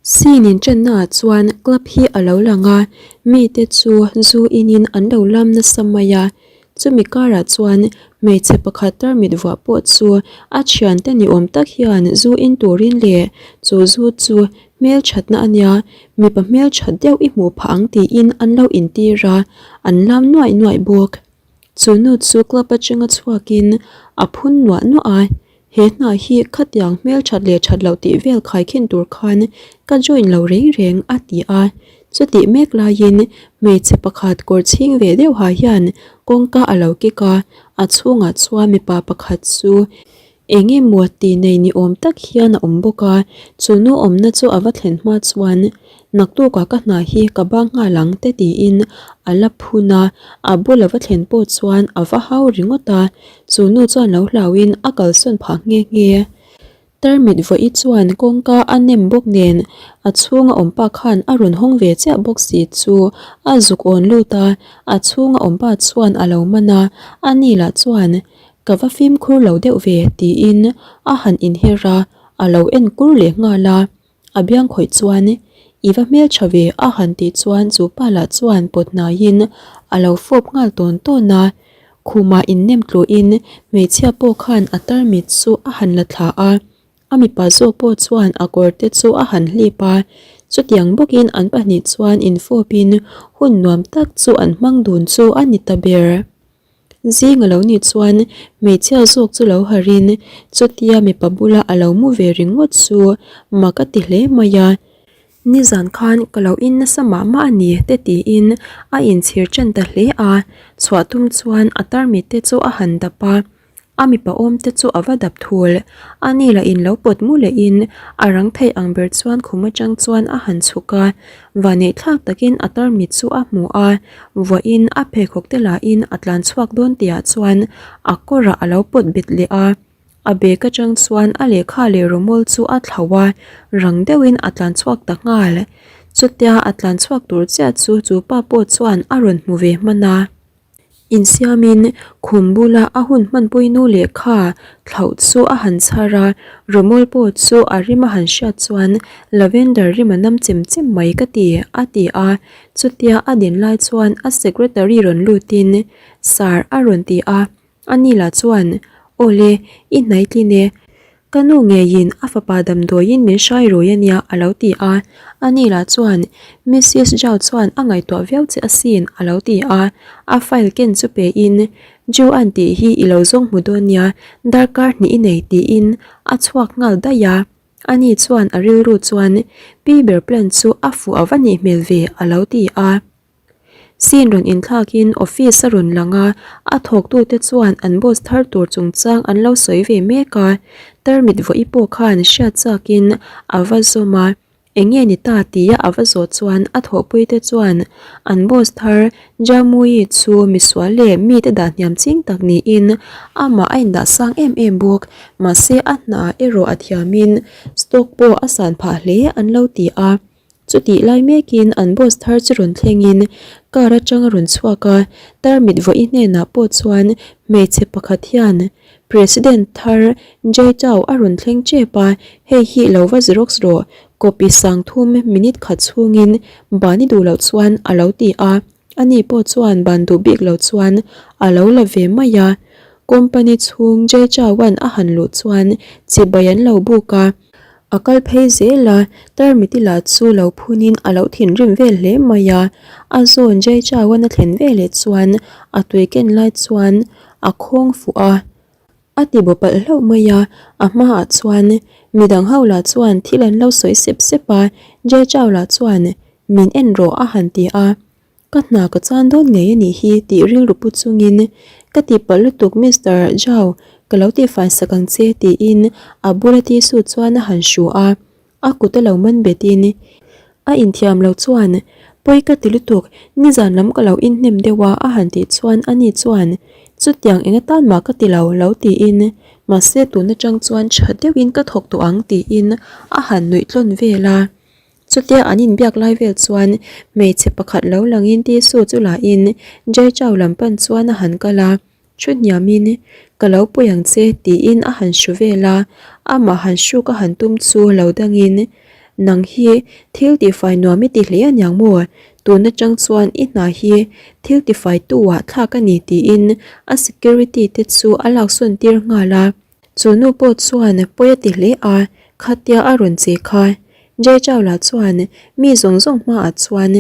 Scene inṭanna ah chuan club hi a lo lang a, mite chu zu inin an lo lam nasa mai a, chumi karah chuan hmeichhe pakhat tarmit vuah pawh chu a thiante ni awm tak hian zu in turin leh chu zu chu hmelthatna a nia, mipa hmelthat deuh i hmuh phah ang tiin an lo intir a, an lam nuaih nuaih bawk. Chu nu chu club atanga chhuakin a phun nuah nuah a, he hna hi khatiang hmelthat leh that loh tih vel khaikhin tur khan ka join lo reng reng a ti a. Chutih mek laiin hmeichhe pakhat kawr chhing ve deuh ha hian kawngka a lo kik a, a chhungah chuan mipa pakhat chu Eng emaw tih nei ni awm tak hian a awm bawk a, chu nu awmna chu a va thlen hma chuan naktukah ka hna hi ka bang nghal ang te tiin a la phun a, a bul a va thlen pawh chuan a va hau ringawt a, chu nu chuan lo hlauhin a kalsawn phah nghe nghe. Tarmit vawi chuan kawngka a nem bawk nen a chhunga awm pa khan a rawn hawng ve chiah bawk si chu a zuk awn lut a, a chhunga awm pa chuan a lo man a, ani lah chuan Ka va fimkhur lo deuh ve tiin a han inher a, a lo en kur leh nghal a. A biang khawih chuan, I va hmeltha ve a han tih chuan chu pa lah chuan pawt hnaiin a lo fawp nghal tawn tawn a. Khumah innem tluhin hmeichhia pawh khan a tarmit chu a han la thla a. A mipa zawk pawh chuan a kawr te chu a han hlip a, chutiang bawkin an pahnih chuan infawpin hun nuam tak chu an hmang dun chu a ni ta ber. Zing a lo nih chuan hmeichhia zawk chu lo harin chutia mipa bula a lo mu ve ringawt chu mak a ti hle mai a. Nizan khan ka lo in nasa mah mah a ni te tiin a inchhir ṭan ta hle a, chhuah tum chuan a tarmit te chu a han dap a. A mipa awm te chu a va dap thul. A ni lah in lo pawt mu leh in a rang thei ang ber chuan khum atang chuan a han chhuk a. Vanneih thlak takin a tarmit chu a hmu a, vuah in a pheikhawk te lah in a tlan chhuak dawn tih ah chuan a kawr ah a lo pawt bet leh a. A bag atang chuan a lehkha leh rawmawl chu a thlauh a, rang deuh in a tlan chhuak ta nghal. Chutia a tlan chhuak tur chiah chu chu pa pawh chuan a rawn hmu ve hman a. Insiamin khum bula a hun hmanpui nu lehkha thlauh chu a han chhar a, rawmawl pawh chu a rim a han hriat chuan lavender rim a nam chem chem mai ka ti, a ti a. Chutia a din lai chuan a secretary rawn lutin, Sir a rawn ti a. Ani lah chuan, Awle, i hnaitlin e. Ka nu ngeiin a fapa damdawiin min hrai rui a nia a lo ti a. Ani lah chuan, Missis Zhao chuan a ngaihtuah viau che asin a lo ti a. A file ken chu pein, Ju-an tih hi i lo zawng hmu dawn nia, darkar hnih i nei tiin a chhuak nghal daih a. Ani chuan a rilru chuan, Pi ber plan chu a fuh a va nih hmel ve a lo ti a. Scene rawn inthlakin office a rawn lang a, a thawktute chuan an boss thar tur chungchang an lo sawi ve mek a, tarmit vawi pawh khan hriat chakin a va zawm a, eng nge ni ta tia a va zawh chuan a thawhpuite chuan an boss thar Jamui chu misual leh mite dah hniam ching tak niin amah a indah sang em em bawk, mahse a hna erawh a thiamin stock pawh a san phah hle an lo ti a. Chutih lai mekin an boss thar chu rawn thlengin car atang a rawn chhuak a, tarmit vawi hnenah pawh chuan hmeichhe pakhat hian President thar Jay Chou a rawn thleng tep a, hei hi lo va xerox rawh, copy sang thum minute khat chhungin ban i duh loh chuan a lo ti a, ani pawh chuan ban duh bik lo chuan a lo la ve mai a. Company chhung Jay Chou-a'n a han luh chuan chibai an lo buk a. A kal phei zel a, tarmiti lah chu lo phunin a lo thinrim vel hle mai a. A zawn Jai Chauan a thlen veleh chuan a tui ken lai chuan a khawng fuh a, a ti bo palh hlauh mai a. A hmaah chuan midang ho lah chuan thil an lo sawi sep sep a, Jai Chau lah chuan min en rawh a han ti a. Ka hna ka chan dawn ngei a nih hi tih rilru pu chungin ka tihpalh lutuk Mister Zhao ka lo tihfai sak ang che tiin a bula tissue chuan a han hru a, a kut a lo man betin a inthiam lo chuan pawi ka ti lutuk nizan lam ka lo inhnem deuh a a han tih chuan ani chuan chutiang eng atan mah ka ti lo lo tiin mahse tun atang chuan tha deuhin ka thawk tawh ang tiin a han nuih tlawn vel a. Chutia an inbiak lai vel chuan hmeichhe pakhat lo langin tissue chu lahin Jai Chau lam pan chuan a han kal a, thu hniamin ka lo pui ang che tiin a han hru vel a, amah han hruk a han tum chu lo dangin Nang hi thil tifai nuam i ti hle aniang maw? Tun atang chuan i hna hi thil tifai tu ah thlak a ni tiin a security te chu a laksawn tir nghal a. Chu nu pawh chuan pawi a ti hle a, khatia a rawn che kha. Jay Chawla chuan mi zawng zawng hmaah chuan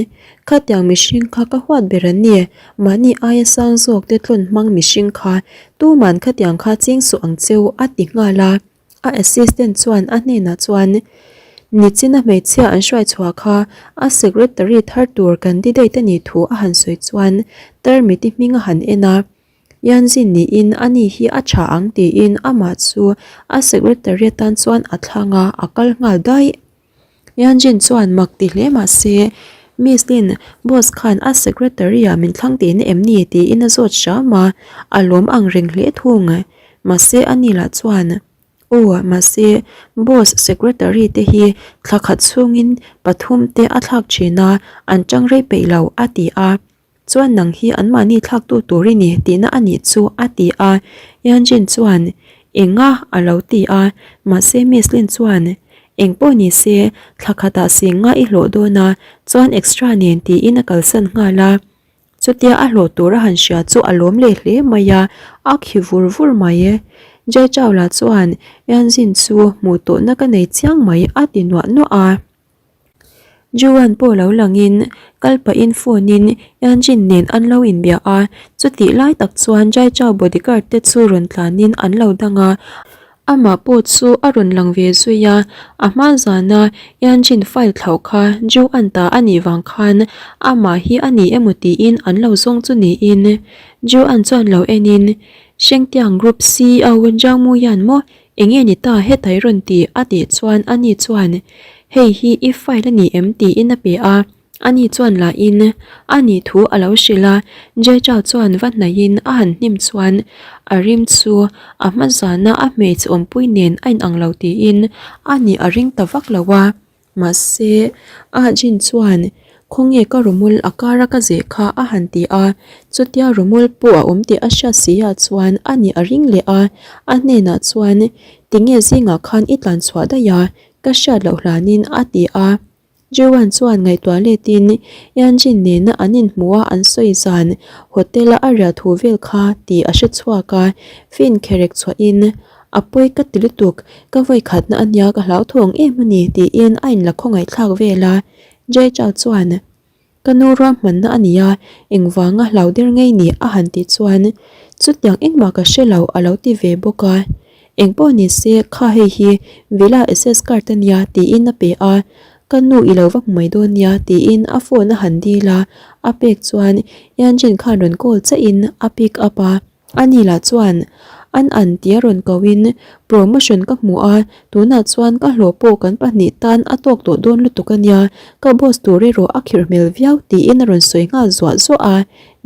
khatiang mihring kha ka huat ber an ni, mahni aia sang zawk te tlawn hmang mihring kha tuman khatiang kha ching suh ang cheu a ti nghal a. A assistant chuan a hnenah chuan Nichina hmeichhia an hruai chhuah kha a secretary thar tur candidate a nih thu a han sawi chuan Tarmiti hming a han en a. Yanzin niin ani hi a tha ang tiin amah chu a secretary atan chuan a thlang a, a kal nghal daih. Yanzin chuan mak ti hle mah se, Miss Lin, boss khan a secretary ah min thlang tihna em ni tiin a zawt hram a, a lawm ang reng hle thung. Mahse ani lah chuan, Aw, mahse boss secretary te hi thla khat chhungin pathum te a thlak thin a, an tang rei peih lo a ti a. Chuan nang hi anmahni thlaktu tur i ni tihna a nih chu a ti a, Yanjin chuan Enga a lo ti a, mahse Miss Lin chuan Eng pawh ni se thla khatah singa i hlawh dawn a, chuan extra nen tiin a kalsan nghal a. Chutia a hlawh tur a han hria chu a lawm leh hle mai a, a khi vur vur mai e. Jai Chawla chuan Yanjin chu hmuh tawhna ka nei chiang mai a ti nuah nuah a. Juan pawh lo langin kal pahin phone in Yanjin nen an lo inbia a, chutih lai tak chuan Jai Chao bodyguard te chu rawn tlanin an lo dang a, amah pawh chu a rawn lang ve zui a, a hma zana Yanjin file thlauh kha Juan ta a nih vang khan amah hi a ni emaw tiin an lo zawng chu niin Juan chuan lo enin Shengtiang Group CEO Zhang Muyan maw Enge ni ta heta i rawn ti? a tih chuan ani chuan, Hei hi i file a ni em? tiin a pe a, ani chuan la in a nih thu a lo hrilh a, Jay-Chao chuan va hnaihin a han hnim chuan a rim chu a hma zana a hmeichhe awmpui nen a inang lo tiin a nih a ring ta vak lo a. Mahse, Ah Jin chuan, Khawnge ka rawmawl a kara ka zeh kha a han ti a, chutia rawmawl pawh a awm tih a hriat si ah chuan a nih a ring leh a, a hnenah chuan, Tinge zingah khan i tlan chhuah daih a, ka hriat loh hlanin a ti a. Jiwan chuan ngaihtuah letin Yan Jin nena an inhmuh a an sawi zan hotel a a riah thu vel kha tih a hre chhuak a, fin kherek chhuahin A pawi ka ti lutuk, ka vawi khatna a nia ka hlauthawng em a ni tiin a inla khawngaihthlak vel a. Jay Chao chuan, Ka nu ruahmanna a nia, engvanga hlau der ngei ni a han tih chuan, Chutiang engmah ka hre lo a lo ti ve bawk a. Engpawh ni se kha hei hi Villa access card a nia tiin a pe a, Ka nu i lo va hmu mai dawn nia tiin a phone a han dil a, a pek chuan Yanjin khan rawn call chiahin a pick up a. Ani lah chuan, An an tia rawn ko in promotion ka hmu a, tunah chuan ka hlawh pawh kan pahnih tan a tawk tawh dawn lutuk a nia, ka boss tur erawh a khirh hmel viau tiin a rawn sawi nghal zuah zuah a.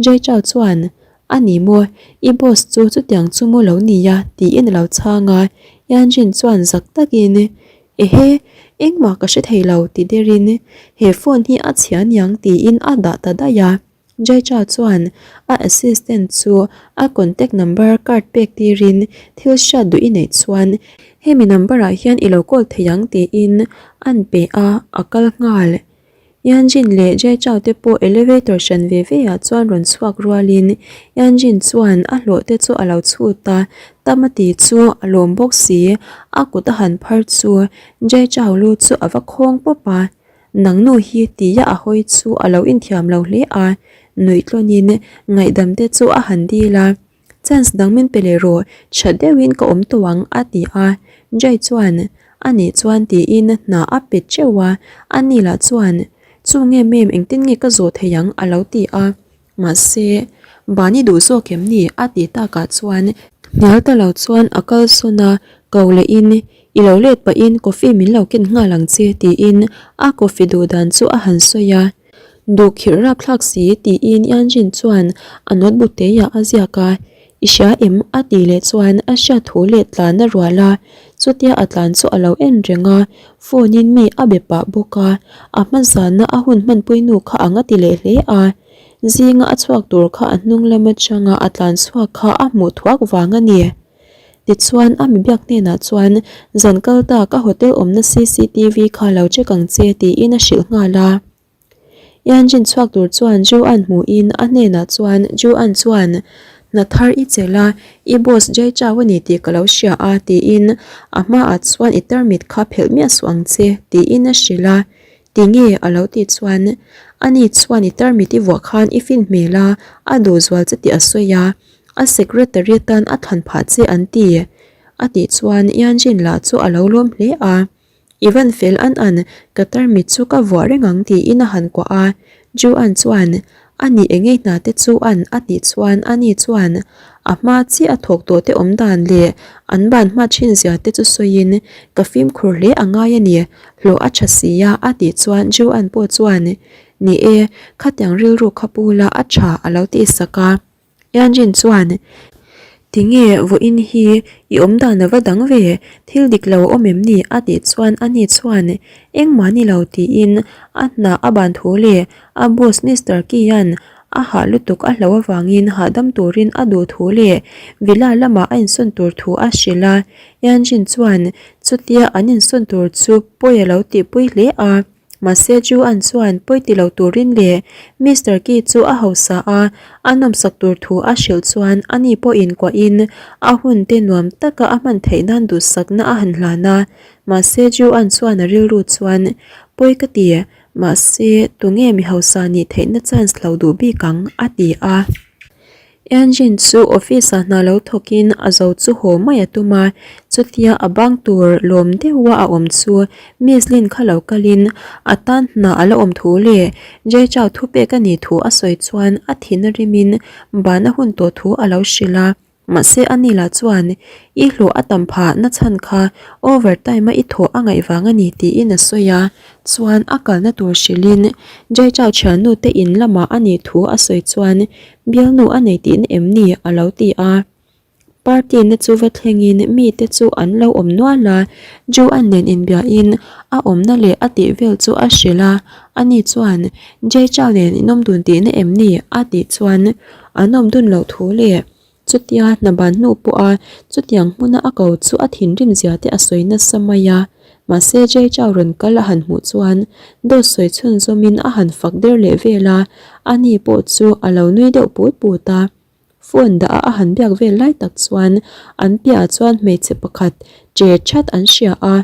Jay Chou chuan, A ni maw, i boss chu chutiang chu maw lo nia tiin a lo chhang a. Yan Jin chuan zak takin, Ehe, engmah ka hre thei lo ti derin, he phone hi a chhia niang tiin a dah ta daih a. Jaicha chuan a assistant chu a contact number card pek tirin thil hriat duh i neih chuan hemi number ah hian i lo call thei ang tiin an pe a, a kal nghal. Yanjin leh Jaicha te pawh elevator hran ve ve ah chuan rawn chhuak rualin Yanjin chuan a hlawh te chu a lo chhut a, tam a ti chu a lawm bawk si, a kut a han phar chu Jaicha lu chu a va khawng pawp a. Nang nu hi tia a hawi chu a lo inthiam lo hle a, nuih tlawnin ngaihdam te chu a han dil a, Chance dang min pe leh rawh, tha deuhin ka awm tawh ang a ti a, Jay chuan a nih chuan tiin hna a pe teuh a, ani lah chuan Chu nge mem engtin nge ka zawh thei ang a lo ti a. Mahse, Bani duh zawk em ni? a ti takah chuan hnial ta lo chuan a kal sawn a, ko lehin, I lo let pahin coffee min lo ken nghal ang che tiin a coffee duh dan chu a han sawi a. Duh khirh rapthlak si tiin Yanjin chuan a notebook teiah a ziak a, I hria em? a tih leh chuan a hriat thu leh tlan a rual a, chutia a tlan chu a lo en reng a, phone in mi a be pah bawk a, a hma zana a hun hmanpui nu kha ang a ti leh hle a, zinga a chhuak tur kha a hnung lam atanga a tlan chhuak kha a hmuh thuak vang a ni. Tichuan, a mi biak hnenah chuan, Zan kal ta, ka hotel awmna cctv kha lo check ang che, tiin a hrilh nghal a. Yanjin chhuak tur chuan Ju-an hmuhin a hnenah chuan Ju-an chuan, Hna thar i chelh a, i boss Jay Chau a ni tih ka lo hria a, tiin a hmaah chuan i tarmit kha phelh miah suh ang che, tiin a hrilh a. Tinge? a lo tih chuan, Ani chuan i tarmit i vuah khan i fin hmel a, a duh zual che tih a sawi a, a secretary atan a thlan phah che an ti, a tih chuan Yanjin lah chu a lo lawm hle a. I van fel an an, ka tarmit chu ka vuah reng ang tiin a han kuah a. Ju-an chuan, A nih engei hna te chu an a tih chuan ani chuan a hma chiah a thawk tawh te awm dan leh an ban hma thin zia te chu sawiin ka fimkhur hle a ngai a ni, hlawh a tha si a a tih chuan Ju-an pawh chuan, Ni e, khatiang rilru kha pu la a tha a lo tih sak a. Yanjin chuan, Tinge vawiin hi i awm dan a va dang ve, thil dik lo a awm em ni? a tih chuan ani chuan, Engmah ni lo tiin a hna a ban thu leh a boss Mister Kian a hah lutuk a hlo avangin hahdam turin a duh thu leh villa lamah a insawn tur thu a hrilh a. Yanjin chuan chutia an insawn tur chu pawi a lo tihpui hle a. Mahse Ju-an chuan pawi ti lo turin leh Mister Ki chu a hausa a, a nawmsak tur thu a hrilh chuan ani pawhin kuahin a hun te nuam taka a hman theih nan duhsakna a han hlan a. Mahse Ju-an chuan a rilru chuan, Pawi ka ti, mahse tunge mi hausa nih theihna chance lo duh bik ang? a ti a. Engine chu office ah hna lo thawkin a zo chu haw mai a tum a, chutia a bang tur lawm deuha a awm chu Miss Lin kha lo kalin a tan hna a la awm thu leh Jay Chau thupek a nih thu a sawi chuan a thin a rimin ban a hun tawh thu a lo hrilh a. Mahse a ni lah chuan i hlawh a tam phah na chhan kha over time a i thawh a ngaih vang a ni tiin a sawi a, chuan a kalna tur hrilhin Jay Chau thiannu te in lamah a nih thu a sawi chuan Bialnu a nei tihna em ni? a lo ti a. Party na chu va thlengin mite chu an lo awm nual a, Joan nen inbiahin a awmna leh a tih vel chu a hrilh a, ani chuan Jay Chau nen in awm dun tihna em ni? a tih chuan an awm dun loh thu leh chutia hna ban hnu pawha chutiang hmuna a ko chu a thinrim zia te a sawi nasa mai a. Mahse Jay Chau rawn kal a han hmuh chuan dawt sawi chhunzawmin a han fak der leh vel a, ani pawh chu a lo nui deuh put put a. Phone dah a a han biak vel lai tak chuan an piahah chuan hmeichhe pakhat che that an hria a,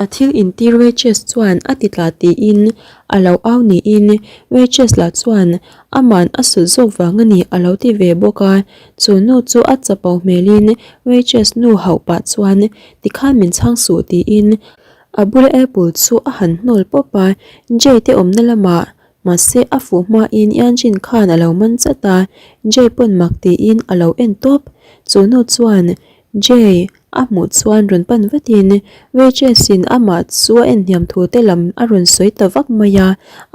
a thil intir waitress chuan a ti tla tiin a lo au niin waitress lah chuan ama'n a sut zawk vang a ni a lo ti ve bawk a, chu nu chu a chapo hmelin waitress nu hauh pah chuan Tikhan min chhang suh tiin a bula apple chu a han hnawl pawp a, Jay te awmna lamah mahse a fuh hmain Yanjin khan a lo man chat a, Jay pawn mak tiin a lo en tawp. Chu nu chuan Jay a hmuh chuan rawn pan vatin waitress in amah chu a en hniam thu te lam a rawn sawi ta vak mai a,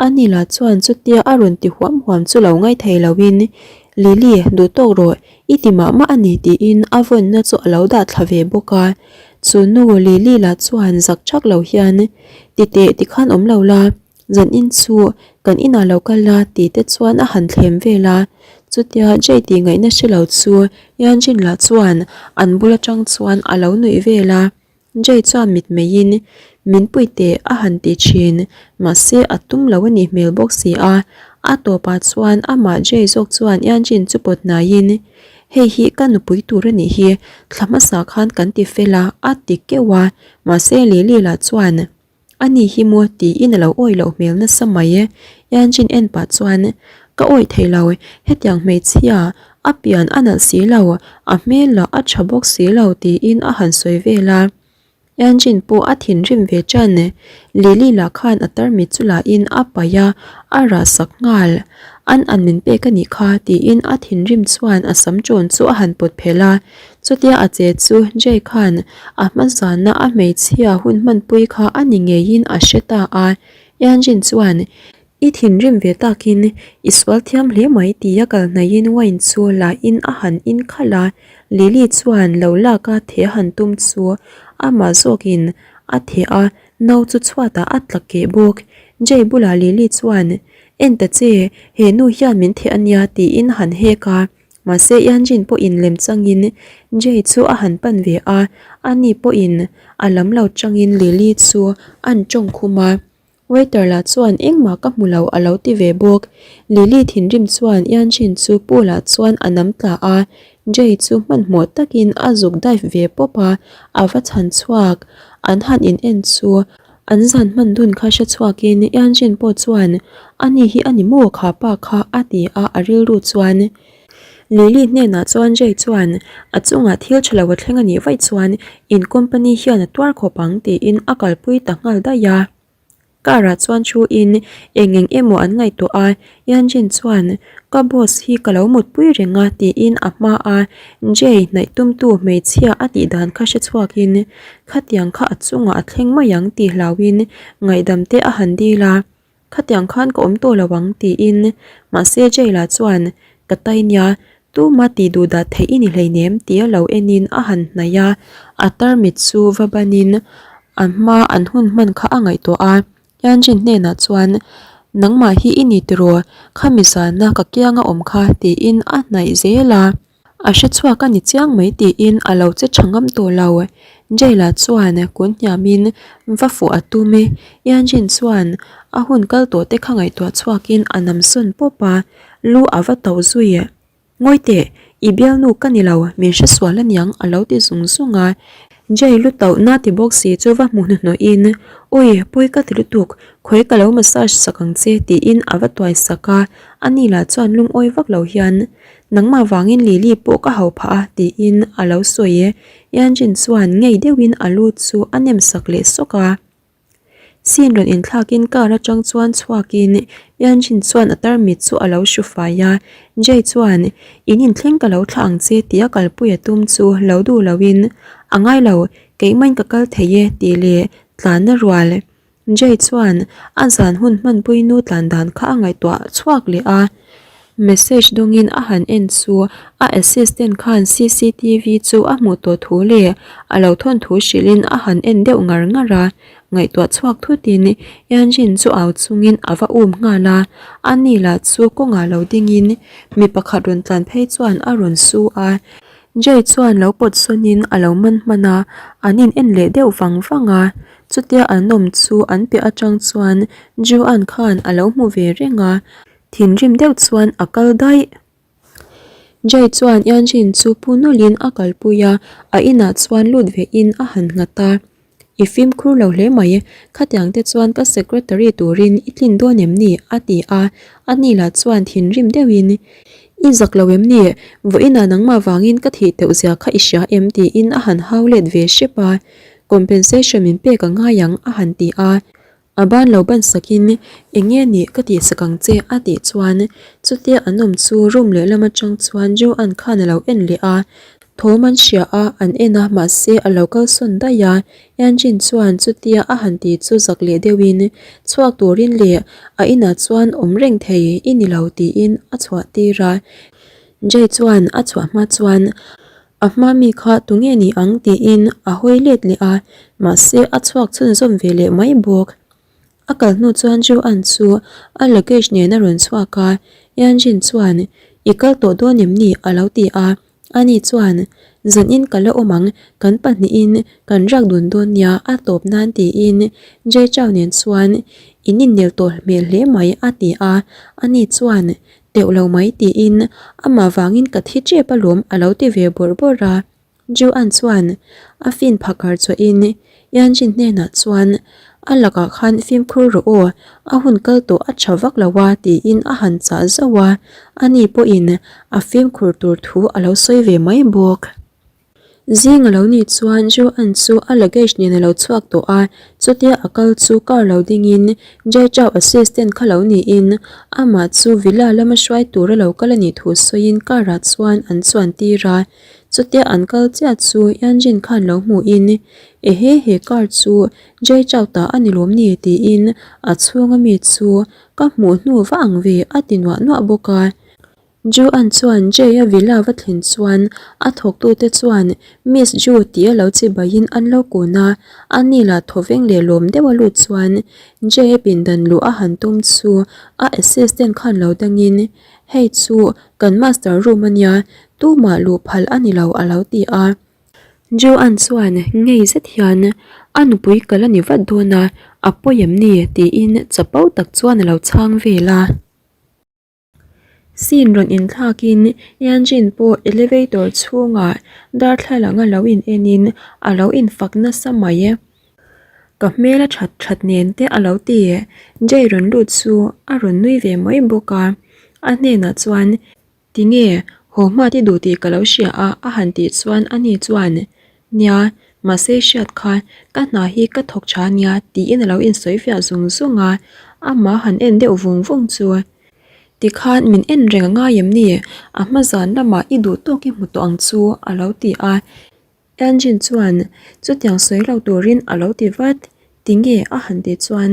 ani lah chuan chutia a rawn ti huam huam chu lo ngaithei loin Lily duh tawk rawh I ti mah mah a ni tiin a vawnna chu a lo dah thla ve bawk a. Chu nu Lily lah chuan zak thak lo hian, Ti teh tikhan awm lo la, zan in chu kan inah lo kal la ti te chuan a han thlem vel a. Chutia Jay tih ngaihna hre lo chu Yanjin lah chuan an bul atang chuan a lo nuih vel a. Jay chuan mitmeiin min pui teh a han ti thin, mahse a tum lo a nih hmel bawk si a. A tawpah chuan amah Jay zawk chuan Yanjin chu pawt hnaiin, Hei hi ka nupui tur a nih hi, thla hmasa khan kan ti fel a, a ti keuh a, mahse Lily lah chuan, A ni hi maw tiin a lo awih loh hmel nasa mai e. Yanjin en pah chuan, Ka awih thei lo, hetiang hmeichhia a pian a nalh si lo, a hmel lah a tha bawk si lo tiin a han sawi vel a. Yanjin pawh a thinrim ve ṭan. Lily lah khan a tarmit chu lahin a paih a, a rah sak nghal. An an min pek a nih kha tiin a thinrim chuan a sam ṭawn chu a han pawt phelh a. Chutia a che chu Jay khan a hma zana a hmeichhia hun hmanpui kha a ni ngeiin a hre ta a. Yanjin chuan, I thinrim ve takin i sual thiam hle mai tia kal hnaihin wine chu lahin a han in khalh a. Lily chuan lo lak a theh a han tum chu amah zawkin a theh a, no chu chhuatah a tla keh bawk. Jay bulah Lily chuan, En ta che, he nu hian min theh a nia tiin a han hek a. Mahse Yanjin pawhin lem changin Jay chu a han pan ve a, ani pawhin a lam lo changin Lily chu an tawng khum a. Waiter lah chuan engmah ka hmu lo a lo ti ve bawk. Lily thinrim chuan Yanjin chu pool ah chuan a nam tla a, Jay chu hmanhmawh takin a zuk dive ve pawp a, a va chhan chhuak. An han in en chu an zan hman dun kha hre chhuakin Yanjin pawh chuan ani hi a ni maw kha pa kha a ti a a rilru chuan Lily hnenah chuan Jay chuan a chungah thil tha lo a thleng a nih vaih chuan in company hian a tuar khawp ang tiin a kalpui ta nghal daih a. Car ah chuan thu in eng eng emaw an ngaihtuah a, Yanjin chuan ka boss hi ka lo mutpui reng a tiin a hma a Jay hnaih tumtu hmeichhia a tih dan kha hre chhuakin khatiang kha a chungah a thleng mai ang tih hlauhin ngaihdam te a han dil a. Khatiang khan ka awm tawh lo ang tiin mahse Jayla chuan ka tai nia tuma tih duh dah theih i ni hleinem tia lo enin a han hnaih a, a tarmit chu va banin a hma an hun hman kha a ngaihtuah a, Yanjin hnenah chuan nangmah hi i ni tiraw khami zana ka kianga awm kha tiin a hnaih zel a. A hre chhuak a ni chiang mai tiin a lo che tha ngam tawh lo. Jail ah chuan kun hniamin va fuh a tum e. Yanjin chuan a hun kal tawh te kha ngaihtuah chhuakin a nam sawn pawp a, lu a va tauh zui. Ngawi teh, i bialnu ka ni lo, min hre sual aniang a lo ti zung zung a. Jay lu tauh na ti bawk si chu va hmu hnuhnawhin, Ui, pawi ka ti lutuk, khawi ka lo massage sak ang che tiin a va tuai sak a, ani lah chuan lungawi vak lo hian, Nangmah vangin Lily pawh ka hau phah a tiin a lo sawi e. Yanjin chuan ngei deuhin a lu chu a nem sak leh sawk a. Scene rawn inthlakin car atang chuan chhuakin Yanjin chuan a tarmit chu a lo hru fai a. Jay chuan in inthleng ka lo thlah ang che tia kalpui a tum chu lo duh loin a ngai lo keimah in ka kal thei e tih leh tlanna rual Jay chuan a zan hun hmanpui nu tlan dan kha a ngaihtuah chhuak leh a, message dawngin a han en chu a assistant khan cctv chu a hmuh tawh thu leh a lo thawn thu hrilhin a han en deuh ngar ngar a, ngaihtuah chhuak thutin Yanjin chu au chungin a va um nghal a, ani lah chu kawngah lo dingin mi pakhat rawn tlan phei chuan a rawn su a, Jay chuan lo pawt sawnin a lo man hman a, an in en leh deuh vang vang a. Chutia an awm chu an piah atang chuan Joan khan a lo hmu ve reng a, thinrim deuh chuan a kal daih. Jay chuan Yanjin chu pu nawlhin a kalpui a, a inah chuan lut vein a han nghat a. I fimkhur lo hle mai, khatiang te chuan ka secretary turin i tlin dawn em ni? a ti a, ani lah chuan thinrim deuhin, I zak lo em ni? Vawiinah nangmah vangin ka thih teuh zia kha i hria em? tiin a han hau let ve hrep a, Compensation min pek a ngai ang a han ti a, A ban lo ban sakin, Eng nge nih ka tihsak ang che? a tih chuan chutia an awm chu room lehlam atang chuan Joan khan a lo en leh a, thawm an hria a, an en a mahse a lo kalsawn daih a, Yanjin chuan chutia a han ti chu zak leh deuhin chhuak turin leh a inah chuan awm reng thei i ni lo tiin a chhuah tir a, Jay chuan a chhuah hma chuan A hma mi kha tunge ni ang tiin a hawi let leh a, mahse a chhuak chhunzawm ve leh mai bawk. A kal hnu chuan Joan chu a luggage nen a rawn chhuak a, Yanjin chuan, I kal tawh dawn em ni? a lo ti a, ani chuan, Zanin ka la awm ang, kan pahnihin kan riak dun dawn nia a tawp nan tiin Jay Chou nen chuan in innel tawh hmel hle mai a ti a, ani chuan, Teuh lo mai tiin amah vangin ka thi tep alawm a lo ti ve bawrh bawrh a. Joan chuan a fin phakar chhuahin Yanjin hnenah chuan a lakah khan fimkhur rawh aw, a hun kal tawh a tha vak lo a tiin a han chah zauh a, ani pawhin a fimkhur tur thu a lo sawi ve mai bawk. Zing a lo nih chuan Joan chu a luggage nen a lo chhuak tawh a, chutia a kal chu car lo dingin Jai Chau assistant kha lo niin amah chu villa lama hruai tur a lo kal a nih thu sawiin car ah chuan an chuan tir a, chutia an kal chiah chu Yanjin khan lo hmuhin Ehe he car chu Jai Chau ta a ni lawm ni tiin a chhunga mi chu ka hmuh hnu va ang ve a ti nuah nuah bawk a. Ju-an chuan Jay-a villa va thlen chuan a thawktute chuan Miss Ju tih a lo chibaiin an lo kun a, ani lah thawveng leh lawm deuh a lut chuan Jay-a pindan luh a han tum chu a assistant khan lo dangin Hei chu kan master room a nia, tumah luh phal a ni lo a lo ti a. Joan chuan ngei zet hian a nupui ka la ni vat dawn a, a pawi em ni? tiin chapo tak chuan a lo chhang vel a. Scene rawn inthlakin Yanjin pawh elevator chhungah darthlalang a lo in enin a lo infak nasa mai. Ka hmel a that that nen te a lo ti. Jay rawn lut chu a rawn nui ve mai bawk a, a hnenah chuan Tinge, haw hma ti duh tih ka lo hria a a han tih chuan ani chuan, Nia, mahse hriat kha ka hna hi ka thawk tha nia tiin a lo insawi fiah zung zung a, amah han en deuh vung vung chu. Tikhan min en reng a ngai em ni? A hma zan lamah i duh tawk i hmu tawh ang chu a lo ti a. Engine chuan chutiang sawi lo turin a lo ti vat. Tinge a han tih chuan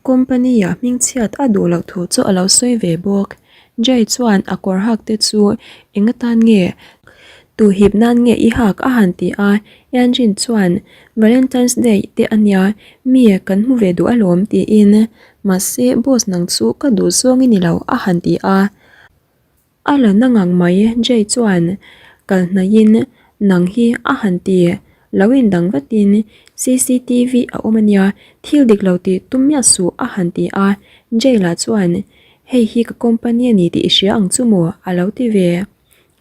company-ah hmingchhiat a duh loh thu chu a lo sawi ve bawk. Jay chuan a kawr hak te chu eng atan nge tu hip nan nge i hak a han ti a, Engine chuan Valentine's Day te a nia mi kan hmu ve duh alawm tiin mahse boss nang chu ka duh zawng i ni lo a han ti a. A la na ngang mai Jay chuan kal hnaihin nang hi a han ti lo indang vatin cctv a awm ania thil dik lo tih tum miah suh a han ti a, Jay lah chuan hei hi ka company a ni tih i hria ang chu maw a lo ti ve.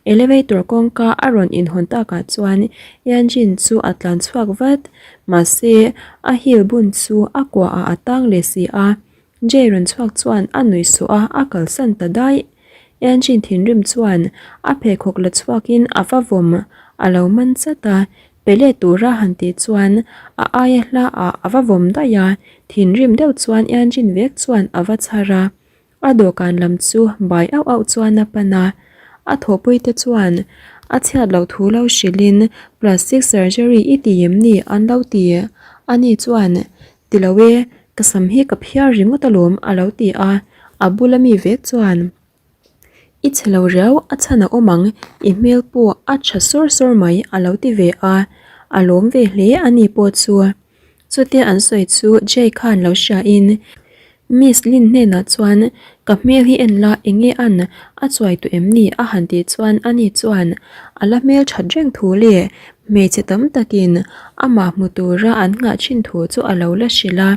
Elevator kawngka a rawn inhawn takah chuan Yanjin chu a tlan chhuak vat mahse a heel bun chu a kuahah a tang leh si a. Jay rawn chhuak chuan a nuih suh a, a kalsan ta daih. Engine thinrim chuan a pheikhawk la chhuakin a va vawm a lo man chat a, pe let tura han tih chuan a aia hla ah a va vawm daih a, thinrim deuh chuan engine vek chuan a va chhar a, a dawhkan lam chu bai auh auh chuan a pan a. A thawhpuite chuan a chhiat loh thu lo hrilhin plastic surgery i ti em ni an lo ti. Ani chuan Ti lo e, ka sam hi ka phiar ringawt alawm a lo ti a, a bula mi vek chuan I chhe lo riau a chhan a awm ang, i hmel pawh a tha sawr sawr mai a lo ti ve a, a lawm ve hle a ni pawh chu. Chutia an sawi chu Jay khan lo hriain Miss Lin hnenah chuan Ka hmel hi en la eng nge an a chuai tawh em ni a han tih chuan ani chuan a la hmel that reng thu leh hmeichhe tam takin amah hmu tura an nghah thin thu chu a lo la hrilh a.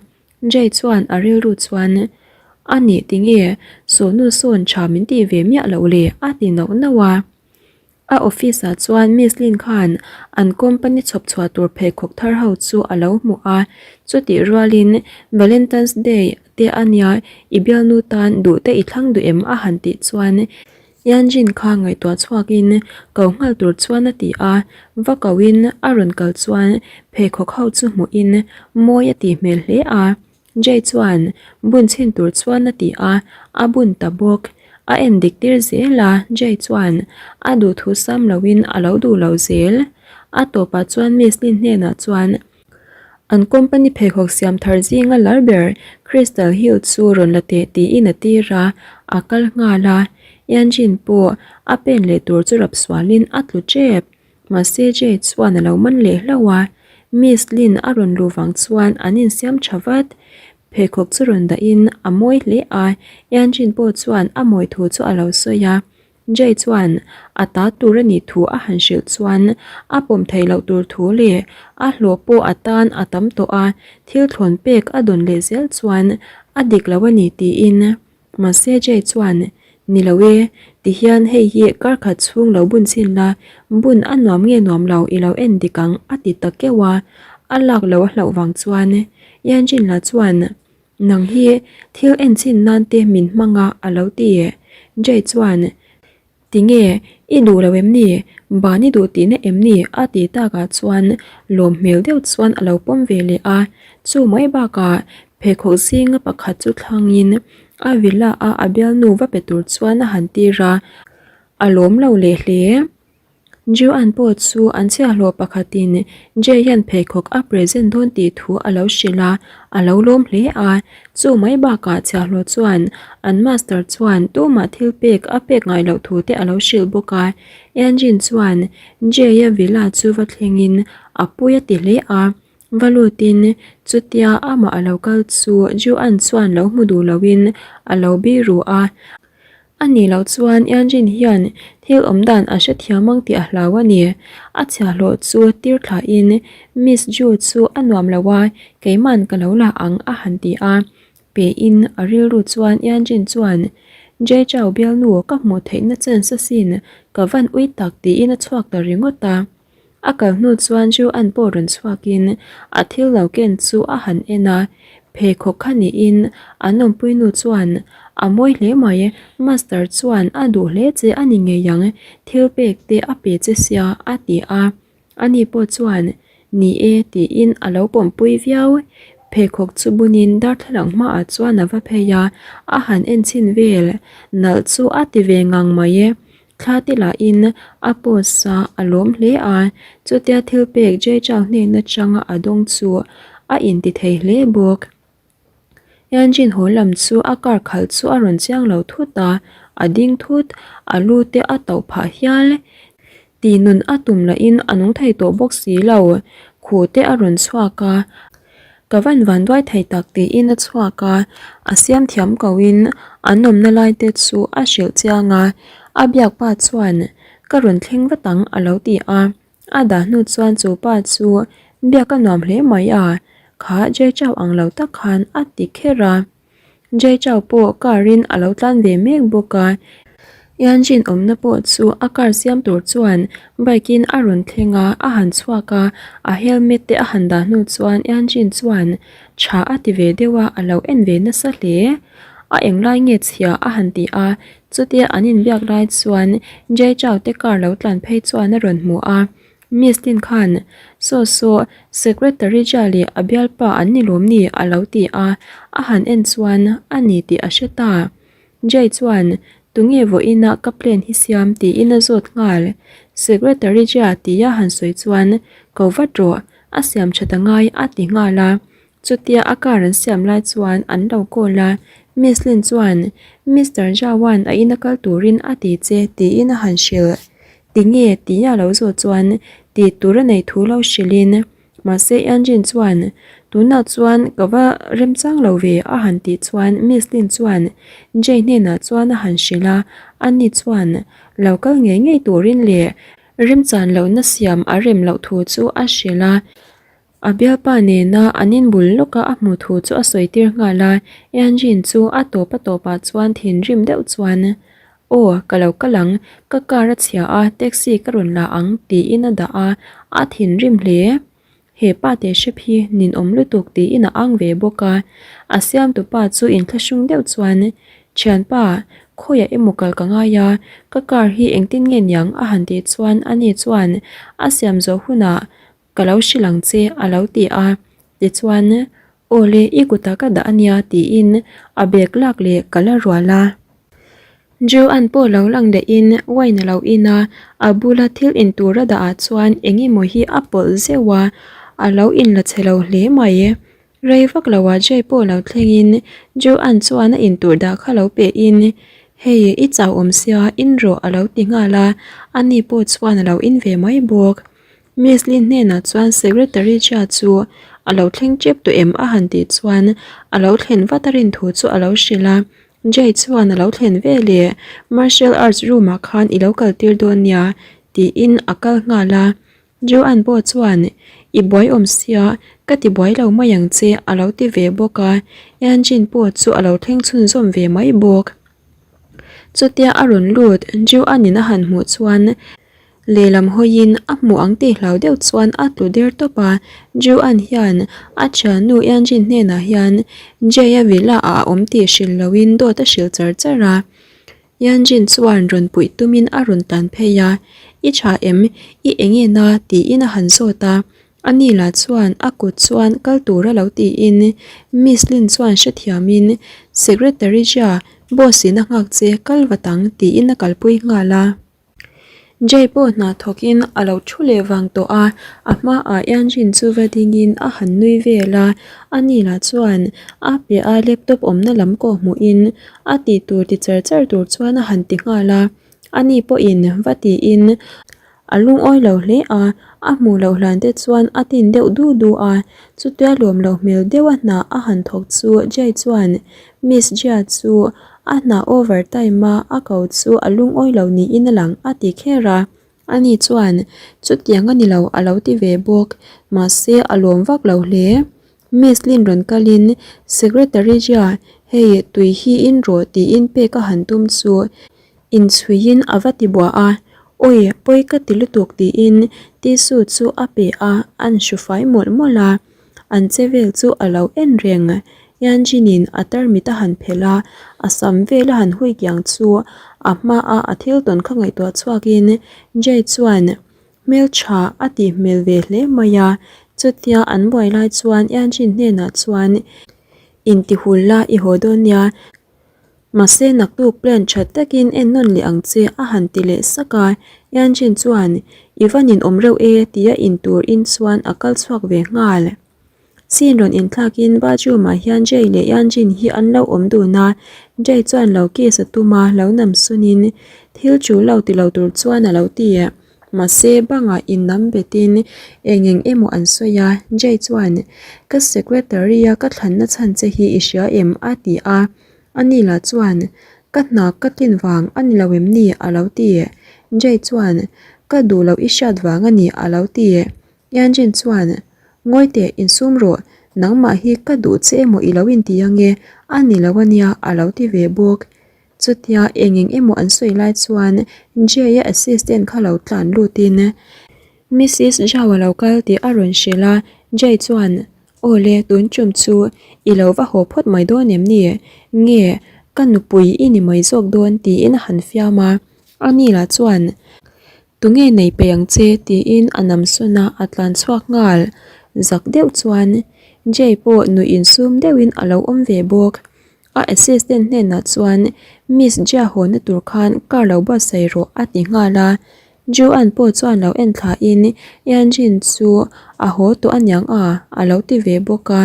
Jay chuan a rilru chuan A nih tinge sawhnu sawn tha min tih ve miah loh le a ti nauh nauh a. A office ah chuan Miss Lin khan an company chhawp chhuah tur pheikhawk thar ho chu a lo hmu a, chutih rualin Valentine's Day te a nia i bialnu tan duh te i thlang duh em a han tih chuan Yanjin kha ngaihtuah chhuakin ko nghal tur chuan a ti a, va koin a rawn kal chuan pheikhawk ho chu hmuhin mawi a tih hmel hle a. Jay chuan bun chhin tur chuan a ti a, a bun ta bawk. A en dik tir zel a, Jay chuan a duhthu sam loin a lo duh lo zel. A tawpah chuan Miss Lin hnenah chuan an company pheikhawk siam thar zinga lar ber Crystal Hill chu rawn la teh tiin a tir a, a kal nghal a. Yanjin pawh a pen leh tur chu rap sualin a tlu tep. Mahse Jay chuan a lo man leh hlauh a, Miss Lin a rawn luh vang chuan an insiam tha vat. Pheikhawk chu rawn dahin a mawi hle a, Yanjin pawh chuan a mawi thu chu a lo sawi a. Jay chuan a ta tur a nih thu a han hrilh chuan a pawm theih loh tur thu leh a hlawh pawh a tan a tam tawh a, thil thlawn pek a dawn leh zel chuan a dik lo a ni tiin Mahse Jay chuan, Ni lo e, tihian hei hi kar khat chhung lo bun chin la, bun a nuam nge nuam lo i lo en dik ang a ti ta keuh a, a lak lo a hlauh vang chuan Yanjin la chuan, Nang hi thil en chin nan te min hmang a a lo ti. Jay chuan, Tinge, i duh lo em ni? Ban i duh tihna em ni? a ti takah chuan lawm hmel deuh chuan a lo pawm ve leh a. Chu mai bakah pheikhawk zinga pakhat chu thlangin a villa a a bialnu va pe tur chuan a han tir a, a lawm lo leh hle. Joan pawh chu an chhiahhlawh pakhatin Jay hian pheikhawk a present dawn tih thu a lo hrilh a, a lo lawm hle a. Chu mai bakah chhiahhlawh chuan an master chuan tumah thil pek a pek ngai loh thu te a lo hrilh bawk a. Engine chuan Jay-a villa chu va thlengin a pui a ti hle a. Va lutin chutia amah a lo kal chu Joan chuan lo hmu duh loin a lo biru a. A nih loh chuan Eangin hian thil awm dan a hrethiam ang tih a hlau a ni. A chhiahhlawh chu tir thlahin Miss Ju chu a nuam lo a, keiman ka lo la ang a han ti a. Pein a rilru chuan Eangin chuan Jay Chou bialnu ka hmuh theihna chance asin ka van ui tak tiin a chhuak ta ringawt a. A kal hnu chuan Ju An pawh rawn chhuakin a thil lo ken chu a han en a, pheikhawk kha niin an awmpui nu chuan a mawi hle mai, Master chuan a duh hle che a ni ngei ang, thil pek te a pe che sia a ti a, ani pawh chuan ni e tiin a lo pawmpui viau. Pheikhawk chu bunin darthlalang hmaah chuan a va phei a, a han en chhin vel, nalh chu a ti ve ngang mai e. Thla te lahin a post a a lawm hle a, chutia thil pek Jay Chou hnenna changa a dawng chu a inti thei hle bawk. Engine haw lam chu a car khalh chu a rawn chiang lo thut a, a ding thut, a lu te a tauh phah hial. Tih nun a tum lahin a nung thei tawh bawk si lo, khuh te a rawn chhuak a, Ka van van duai thei tak tiin a chhuak a, a siam thiam ko in an awmna lai te chu a hrilh chiang a, a biak pa chuan ka rawn thleng vat ang a lo ti a, a dah hnu chuan chu pa chu biak a nuam hle mai a, kha Jay Chou ang lo tak khan a ti kher a. Jay Chou pawh car in a lo tlan ve mek bawk a, Yanjin awmna pawh chu a car siam tur chuan bike in a rawn thleng a, a han chhuak a, a helmet te a han dah hnu chuan Yanjin chuan tha a ti ve deuh a, a lo en ve nasa hle. A englai nge chhia a han ti a, chutia an inbiak lai chuan Jay Chou te car lo tlan phei chuan a rawn hmu a, Miss Tin khan, Saw saw, Secretary Jia leh a bialpa an ni lawm ni? a lo ti a, a han en chuan a ni tih a hre ta. Jay chuan, Tunge vawiinah ka plan hi siam? tiin a zawt nghal. Secretary Jia tia han sawi chuan, Ko vat rawh, a siam tha ta ngai a ti nghal a. Chutia a car an siam lai chuan an lo call a, Miss Lin chuan, Mister Jawan a ina kal turin a ti che tiin a han hrilh. Tinge tia lo zawh chuan tih tur a nei thu lo hrilhin, mahse Eunjin chuan, Tunah chuan ka va remchang lo ve a han tih chuan Miss Lin chuan Jay hnenah chuan a han hrilh a, ani chuan lo kal ngei ngei turin leh remchan lohna siam a rem loh thu chu a hrilh a. A bialpa nena an inbul lawka a hmuh thu chu a sawi tir nghal a, Eunjin chu a tawp a tawpah chuan thinrim deuh chuan, Aw, ka lo kal ang, ka car a chhia a, taxi ka rawn la ang, tiin a dah a, a thinrim hle. He pa teh hrep hi ninawm lutuk tiin a ang ve bawk a, a siamtupa chu inthlahrung deuh chuan, Thianpa, khawiah emaw kal ka ngai a, ka car hi engtin nge niang a han tih chuan ani chuan a siam zawh hunah Ka lo hrilh ang che a lo ti a, tichuan Aw le i kutah ka dah a nia tiin a bag lak leh ka la rual a. Joan pawh lo lang dahin wine a lo in a, a bula thil in tur a dah ah chuan eng emaw hi a pawlh zeuh a, a lo inla chhe lo hle mai. Rei vak lo ah Jay pawh lo thleng in Joan chuan a in tur dah kha lo pe in Hei i chau awm sia in rawh a lo ti nghal a, ani pawh chuan a lo in ve mai bawk. Miss Lin hnenah chuan Secretary Jia chu a lo thleng tep tawh em a han tih chuan a lo thlen vat a rin thu chu a lo hrilh a, Jay chuan a lo thlen ve leh Martial Arts room ah khan i lo kal tir dawn nia tiin a kal nghal a, Joanne pawh chuan i buai awm sia ka ti buai lo mai ang che a lo ti ve bawk a, Eunjin pawh chu a lo thleng chhunzawm ve mai bawk. Chutia a rawn lut Joanne in a han hmuh chuan Lehlam hawiin a hmuh ang tih hlau deuh chuan a tlu der tawp a, Joanne hian a thiannu Eunjin hnenah hian Jay-a villa ah a awm tih hrilh loin dawt a hrilh char char a. Eunjin chuan rawn puih tumin a rawn tlan phei a, I tha em? I eng en a? tiin a han zawt a. Ani lah chuan a kut chuan kal tur a lo tiin Miss Lin chuan hrethiamin Secretary Jia, boss in a nghak che kal vat ang tiin a kalpui nghal a. Jay pawh hna thawkin a lo thu leh vang tawh a, a hmaah Yanjin chu va dingin a han nui vel a, ani lah chuan a piah a laptop awmna lam kawh hmuhin a tih tur ti char char tur chuan a han ti nghal a, ani pawhin va tiin A lungawi lo hle a, a hmuh loh hlan te chuan a tin deuh du du a, chutia lawm loh hmel deuh a hna a han thawk chu Jay chuan Miss Jia chu a hna over time a a ko chu a lungawi lo niin a lang a ti kher a, ani chuan chutiang a ni lo a lo ti ve bawk, mahse a lawm vak lo hle. Miss Lin rawn kalin Secretary Jia hei tui hi in rawh tiin pek a han tum chu Inchhuiin a va ti buah a, Awi, pawi ka ti lutuk tiin tissue chu a pe a, an hru fai mawlh mawlh a. An che vel chu a lo en reng. Yanjinin a tarmit a han phelh a, a sam vel a han hui kiang chu a hmaa a thil tawn kha ngaihtuah chhuakin Jay chuan hmeltha a tih hmel ve hle mai a. Chutia an buai lai chuan Yanjin hnenah chuan Intihul la i haw dawn nia. Mahse naktuk plan tha takin en nawn leh ang che a han ti leh sak a, Yanjin chuan i va nin awm reuh e tia in tur in chuan a kal chhuak ve nghal. Scene rawn inthlakin bathroom ah hian Jay leh Yanjin hi an lo awm dun a, Jay chuan lo kiss a tum a, lo nam sun in thil tul lo ti lo tur chuan a lo ti. Mahse bangah in nam bet in eng eng emaw an sawi a, Jay chuan ka secretary a ka thlanna chhan che hi i hria em a ti a. Ani lah chuan, Ka hna ka tlin vang a ni lo em ni? a lo ti. Jay chuan, Ka duh loh i hriat vang a ni a lo ti. Yanjin chuan, Ngawi teh, insum rawh, nangmah hi ka duh che emaw i lo inti ange, a ni lo ania a lo ti ve bawk. Chutia eng eng emaw an sawi lai chuan Jay-a assistant kha lo tlan lutin Missis Zhao a lo kal tih a rawn hrilh a, Jay chuan, Aw le, tun tum chu i lo va haw phawt mai dawn em ni? Nge, ka nupui i ni mai zawk dawn tiin a han fiam a. Ani lah chuan, Tunge nei peih ang che? tiin a nam sawn a, a tlan chhuak nghal. Zak deuh chuan Jay pawh nuih insum deuhin a lo awm ve bawk. A assistant hnenah chuan Miss Jia hawnna tur khan car lo buatsaih rawh a ti nghal a. Joanne pawh chuan lo en thla in Yanjin chu a haw tawh aniang a a lo ti ve bawk a.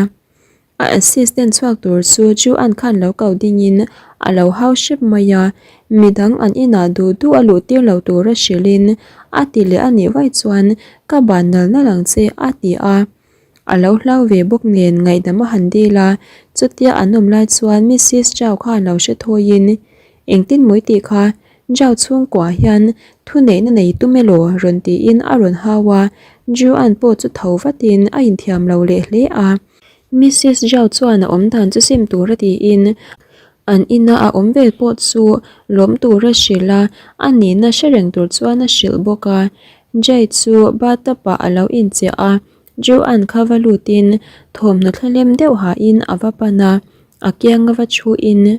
A assistant chhuak tur chu Joanne khan lo ko ding in a lo hau hrep mai a, midang an inah duh duh a luh tir lo tura hrilh in a ti leh anih vaih chuan ka ban nal nal ang che a ti a. A lo hlau ve bawk nen ngaihdam a han dil a, chutia an awm lai chuan Missis Zhao khan lo hre thawiin, Engtin mawi tih kha Zhao chhungkuah hian thuneihna nei tum elaw rawn tiin a rawn hau a, Juan pawh chu tho vatin a inthiam lo leh hle a. Missis Zhao chuan a awm dan chu sim tura tiin an ina a awm vel pawh chu lawm tura hrilh a, a nihna hre reng tur chuan a hrilh bawk a. Jay chu bathtub ah a lo inchiah a, Joanne kha va lutin thawmhnaw thlalem deuh hahin a va pan a, a kianga va thuin,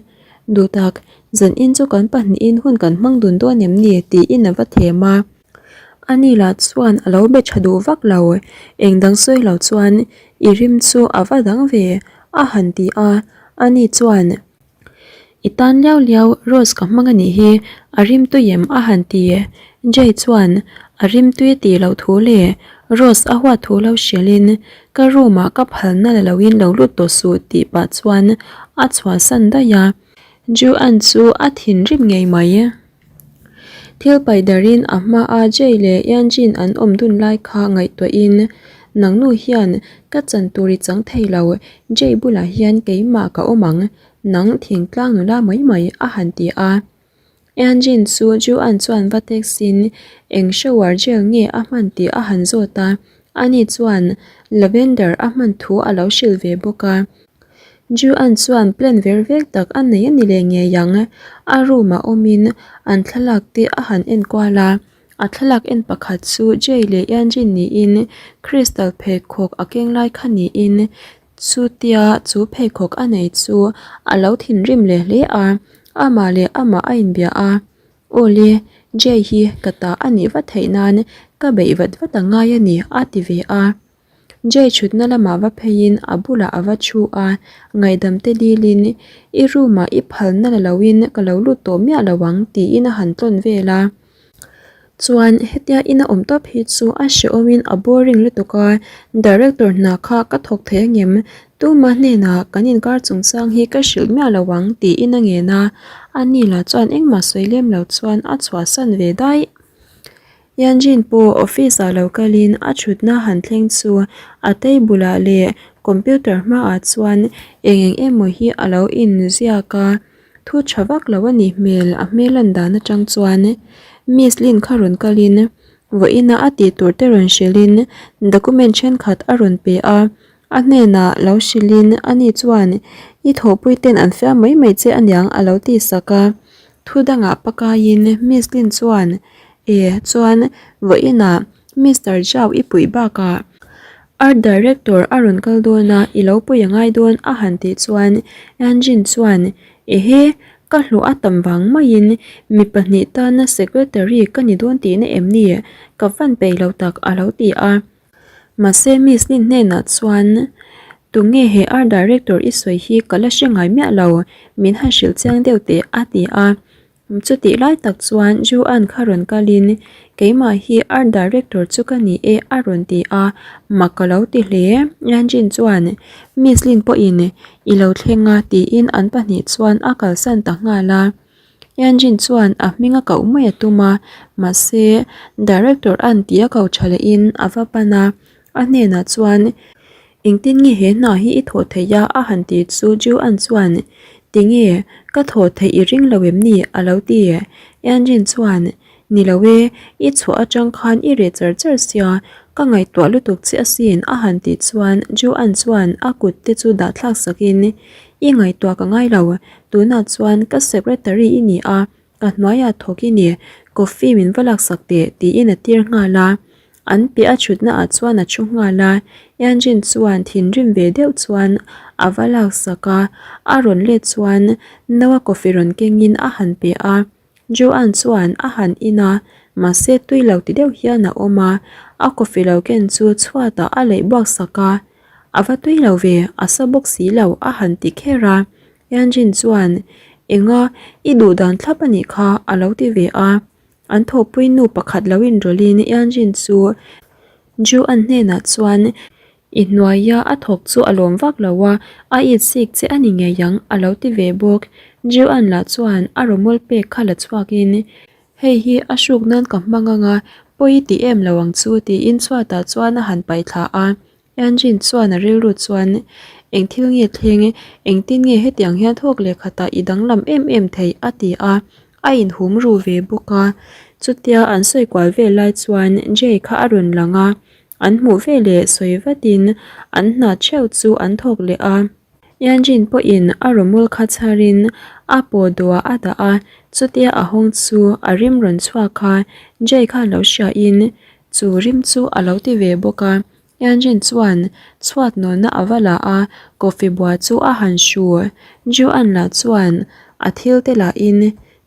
Duhtak, zanin chu kan pahnihin hun kan hmang dun dawn em ni? tiin a va them a. Ani lah chuan a lo be tha duh vak lo, eng dang sawi lo chuan i rim chu a va dang ve a han ti a, ani chuan, I tan liau liau Rose ka hmang a nih hi, a rimtui em a han ti. Jay chuan a rimtui a tih loh thu leh Rose a huat thu lo hrilhin ka room ah ka phalna la loin lo lut tawh suh tih pah chuan a chhuahsan daih a. Ju-an chu a thinrim ngei mai. Thil paih darin a hmaa Jay leh Yanjin an awm dun lai kha ngaihtuahin, Nangnu hian ka chan tur i chang thei lo, Jay bulah hian keimah ka awm ang, nang thingtlang nula mai mai, a han ti a. Yanjin chu Juan chuan va text-in eng shower gel nge a hman tih a han zawt a, ani chuan lavender a hman thu a lo hrilh ve bawk a. Juan chuan plan ver vek tak a nei a ni leh ngei ang. A room ah awmin an thlalak te a han en kual a, a thlalak en pakhat chu Jay leh Yanjin niin crystal pheikhawk a keng lai kha niin chutia chu pheikhawk a nei chu a lo thinrim leh hle a, amah leh amah a inbia a. Awle, Jay hi ka ta a nih vat theih nan ka beih vat vat a ngai a ni a ti ve a. Jay thutna lamah va pheiin a bulah a va thu a, ngaihdam te dilin, I room ah i phalna la loin ka lo lut tawh miah lo ang tiin a han tlawn vel a. Chuan hetia ina awm tawp hi chu a hrehawmin a boring lutuk a, director hna kha ka thawk thei angem? Tuma hnenah kan inkar chungchang hi ka hrilh miah lo ang tiin a ngen a, ani lah chuan engmah sawi lem lo chuan a chhuahsan ve daih. Yanjin pawh office ah lo kalin a thutna han thleng chu a table ah leh computer hmaah chuan eng eng emaw hi a lo inziak a. Thu tha vak lo a nih hmel, a hmel lan dan atang chuan Miss Lin kha rawn kalin vawiina a tih tur te rawn hrilhin document thenkhat a rawn pe a, a hnenah lo hrilhin ani chuan i thawhpui ten an fiam mai mai che aniang a lo ti sak a. Thu dangah pakaiin Miss Lin chuan e chuan vawiinah Mister Zhao i puih bakah Art Director a rawn kal dawn a, i lo pui a ngai dawn a han tih chuan Engine chuan Ehe, ka hlawh a tam vang maiin mi pahnih tana Secretary ka ni dawn tihna em ni? Ka van peih lo tak a lo ti a. Mahse Miss Lin hnenah chuan Tunge he Art Director i sawi hi ka la hre ngai miah lo, min han hrilh chiang deuh teh a ti a. Chutih lai tak chuan Ju-an kha rawn kalin, Keimah hi Art Director chu ka ni e a rawn ti a, mak ka lo ti hle. Yanjin chuan, Miss Lin pawhin i lo thleng a tiin an pahnih chuan a kalsan ta nghal a. Yanjin chuan a hming a koh mai a tum a, mahse Director an tih a ko tha lehin a va pan a, a hnenah chuan, Engtin nge he hna hi i thawh theih a? a han ti chu Ju-an chuan, Tinge, ka thawh theih i ring lo em ni? a lo ti. Eanjin chuan, Ni lo e, i chhuah atang khan i reh char char sia, ka ngaihtuah lutuk che asin a han tih chuan Ju-an chuan a kut te chu dah thlak sakin, I ngaihtuah ka ngai lo, tunah chuan ka secretary i ni a, Ka hnuaiah thawk i ni, coffee min va laksak teh tiin a tir nghal a. An piah a thutna ah chuan a thu nghal a, Eanjin chuan thinrim ve deuh chuan a va laksak a, a rawn let chuan no a coffee rawn kengin a han pe a. Joanne chuan a han in a, mahse tui lo ti deuh hian a awm a, a coffee lo ken chu chhuatah a leih buak sak a, A va tui lo ve, a sa bawk si lo a han ti kher a. Yanjin chuan, Enga, i duh dan thlap a nih kha, a lo ti ve a. An thawhpui nu pakhat lo inrawlhin Yanjin chu Ju-an hnenah chuan, I hnuaia a thawk chu a lawm vak lo a, a it sik che a ni ngei ang, a lo ti ve bawk. Ju-an lah chuan a rawmawl pek kha la chhuakin, Hei hi a hruk nan ka hmang ang a, pawi i ti em lo ang chu, tiin chhuatah chuan a han paih thla a. Engine chuan a rilru chuan, Eng thil nge thleng? Engtin nge hetiang hian thawk leh khatah i danglam em em theih? a ti a, a inhum ru ve bawk a. Chutia an sawi kual vel lai chuan Jay kha a rawn lang a, an hmuh veleh sawi vatin an hna theuh chu an thawk leh a. Engine pawhin a rawmul kha chharin a paw duah a dah a, chutia a hawng chu a rim rawn chhuak a, Jay khan lo hriain Chu rim chu a lo ti ve bawk a, Eanjin chuan chhuat nawlna a va la a, coffee bua chu a han hru. Joanne lah chuan a thil te lahin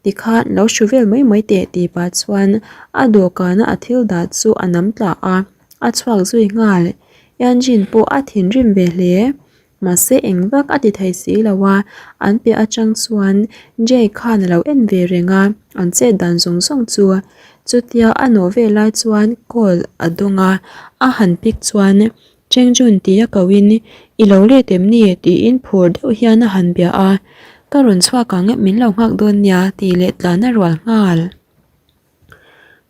tikhan lo hru vel mai mai teh tih pah chuan a dawhkana a thil dah chu a nam tla a, a chhuak zui nghal. Eanjin pawh a thinrim ve hle. Mahse eng vak a ti thei si lo a, an piah atang chuan Jay khan a lo en ve reng a, an chet dan zawng zawng chu. Chutia a nawh ve lai chuan call a dawng a, a han pick chuan Cheng Jun tia ko in I lo let em ni? tiin phur deuh hian a han bia a, Ka rawn chhuak ang, min lo nghak dawn nia tih leh tlan a rual nghal.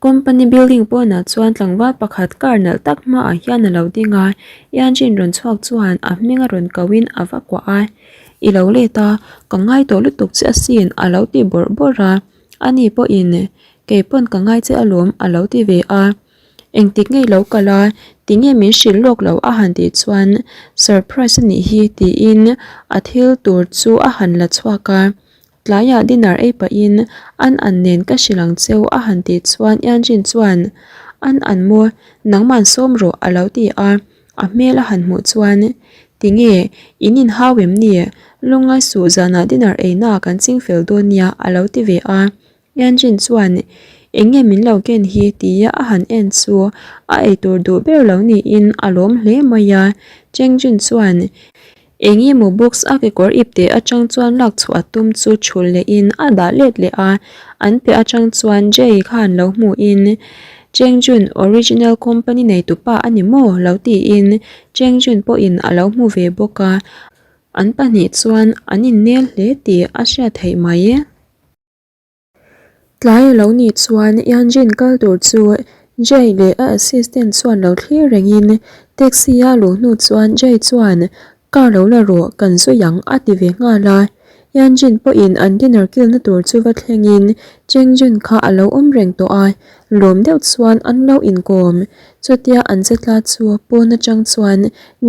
Company building pawnah chuan tlangval pakhat car nalh tak hmaah hian a lo ding a, engine rawn chhuak chuan a hming a rawn ko in a va kuah a, I lo let a, ka ngai tawh lutuk che asin a lo ti bawrh bawrh a, ani pawhin kei pawn ka ngai che alawm a lo ti ve a, engtik nge i lo kal a, tinge min hrilh lawk lo a han tih chuan surprise a nih hi tiin a thil tur chu a han la chhuak a. Tlaiah dinner ei pahin An An nen ka hrilh ang cheu a han tih chuan Eanjin chuan An An maw nangman sawm rawh a lo ti a, a hmel a han hmuh chuan Tinge in inhau em ni? Lungngai suh zanah dinner eina kan ching fel dawn nia a lo ti ve a. Eanjin chuan Eng nge min lo ken hi tia a han en chu a eitur duh ber lo niin a lawm hle mai a. Chengjin chuan. Eng emaw box a kekawr ipte atang chuan lak chhuah a tum chu thul lehin a dah let leh a, an piah atang chuan Jay khan lo hmuhin Cheng Jun original company neitupa a ni maw lo tiin Cheng Jun pawhin a lo hmu ve bawk a, an pahnih chuan an innel hle tih a hriat theih mai. Tlai a lo nih chuan Yanjin kal tur chu Jay leh a assistant chuan lo thlir rengin taxi a luh hnu chuan Jay chuan car lo la rawh kan zui ang a ti ve nghal a. Yanjin pawhin an dinner kilna tur chu va thlengin Chengjun kha a lo awm reng tawh a, lawm deuh chuan an lo inkawm. Chutia an che tla chu pawn atang chuan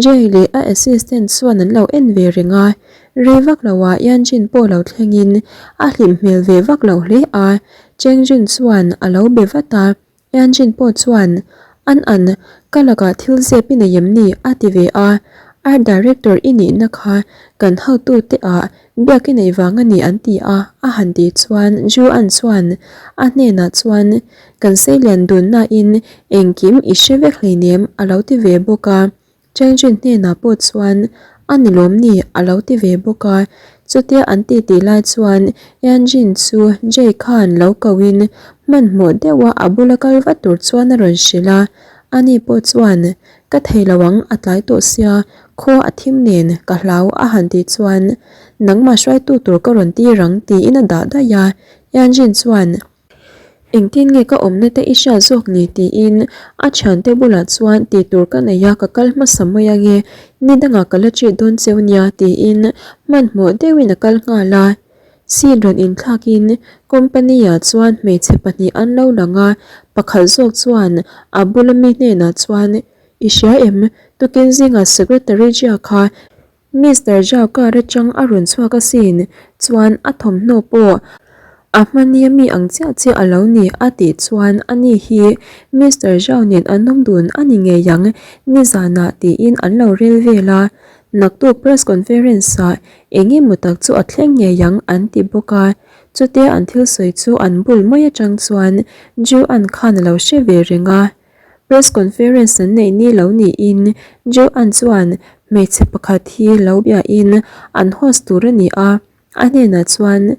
Jay leh a assistant chuan an lo en ve reng a. Rei vak lo ah Yanjin pawh lo thlengin a hlim hmel ve vak lo hle a, Chengjun chuan a lo be vat a, Yanjin pawh chuan, An an, ka lakah thil zep i nei em ni? a ti ve a, Art Director i nihna kha kan hotute ah biak i neih vang a ni an ti a, a han tih chuan Ju An chuan a hnenah chuan, Kan seilian dunnain engkim i hre vek hleinem a lo ti ve bawk a. Chengchin hnenah pawh chuan a ni lawm ni a lo ti ve bawk a, chutia an ti tih lai chuan Yanjin chu Jay khan lo koin hmanhmawh deuha a bula kal vat tur chuan a rawn hrilh a, ani pawh chuan ka thei lo ang a tlai tawh sia khaw a thim nen ka hlau a han tih chuan nangmah hruaitu tur ka rawn tir ang tiin a dah daih a, Yanjin chuan Engtin nge ka awmna te i hriat zawk ni tiin a thiante bulah chuan tih tur ka nei a ka kal hmasa mai ange ni dangah ka la treat dawn cheu nia tiin hmanhmawh deuhin a kal nghal a. Scene rawn inthlakin company ah chuan hmeichhe pahnih an lo lang a pakhat zawk chuan a bula mi hnenah chuan i hria em tukin zingah secretary Jia kha Mister Zhao car atang a rawn chhuak asin, chuan a thawmhnaw pawh a hmania mi ang chiah chiah a lo ni a tih chuan ani hi Mister Zhao nen an awm dun a ni ngei ang nizanah tiin an lo rel vel a, naktuk press conference ah eng emaw tak chu a thleng ngei ang an ti bawk a, chutia an thil sawi chu an bul mai atang chuan Ju An khan a lo hre ve reng a. Press conference an neih ni lo niin Joanne chuan hmeichhe pakhat hi lo biain an host tur a ni a, a hnenah chuan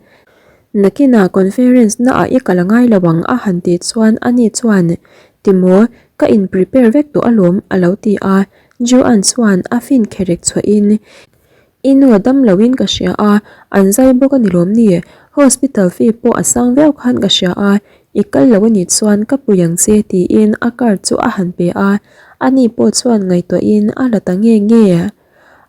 Nakinah conference naah i kal a ngai lo ang a han tih chuan ani chuan Timaw, ka in prepare vek tawh alawm a lo ti a, Joanne chuan a fin kherek chhuahin I nu a dam loin ka hria a, an zai bawk a ni lawm ni? Hospital fee pawh a sang viau khan ka hria a, i kal lo a nih chuan ka pui ang che tiin a card chu a han pe a, ani pawh chuan ngaihtuahin a la ta nge nge.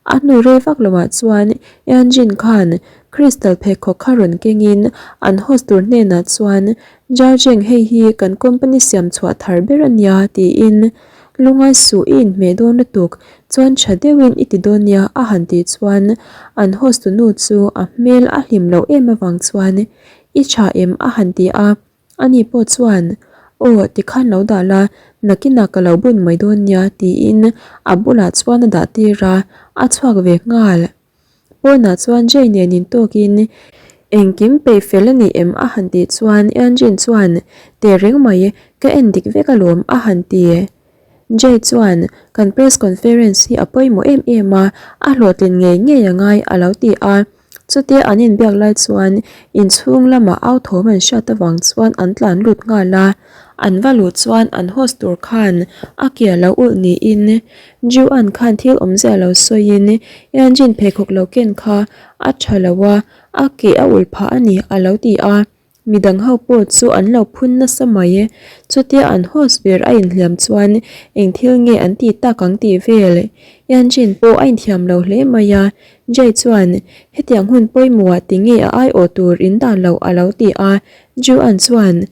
A hnu rei vak loah chuan Eunjin khan Crystal pheikhawk kha rawn kengin an host tur hnenah chuan Zhaojing hei hi kan company siam chhuah thar ber a nia tiin Lungai suh i inhmeh dawn lutuk, chuan tha deuhin i ti dawn nia a han tih chuan an host tu nu chu a hmel a hlim loh em avang chuan i tha em a han ti a, ani pawh chuan aw tikhan lo dah la nakinah ka lo bun mai dawn nia tiin a bulah chuan a dah tir a, a chhuak ve nghal. Pawnah chuan Jay nen intawkin engkim peih fel a ni em a han tih chuan Eunjin chuan tehreng mai ka en dik vek alawm a han ti. Jay chuan kan press conference hi a pawimawh em em a, a hlawhtlin ngei ngei a ngai a lo ti a. Chutia an inbiak lai chuan inchhung lamah au thawm an hriat avang chuan an tlan lut nghal a. An va luh chuan an host tur khan a ke a lo ulh niin Ju-an khan thil awmzia lo sawiin Eunjin pheikhawk lo ken kha a tha lo a, a ke a ulh phah a ni a lo ti a, midang ho pawh chu an lo phun nasa mai. Chutia an host ber a inhliam chuan eng thil nge an tih tak ang tih vel. Eunjin pawh a inthiam lo hle mai a, Jay chuan hetiang hun pawimawhah tinge a aiawh tur in dan loh a lo ti a, Ju-an chuan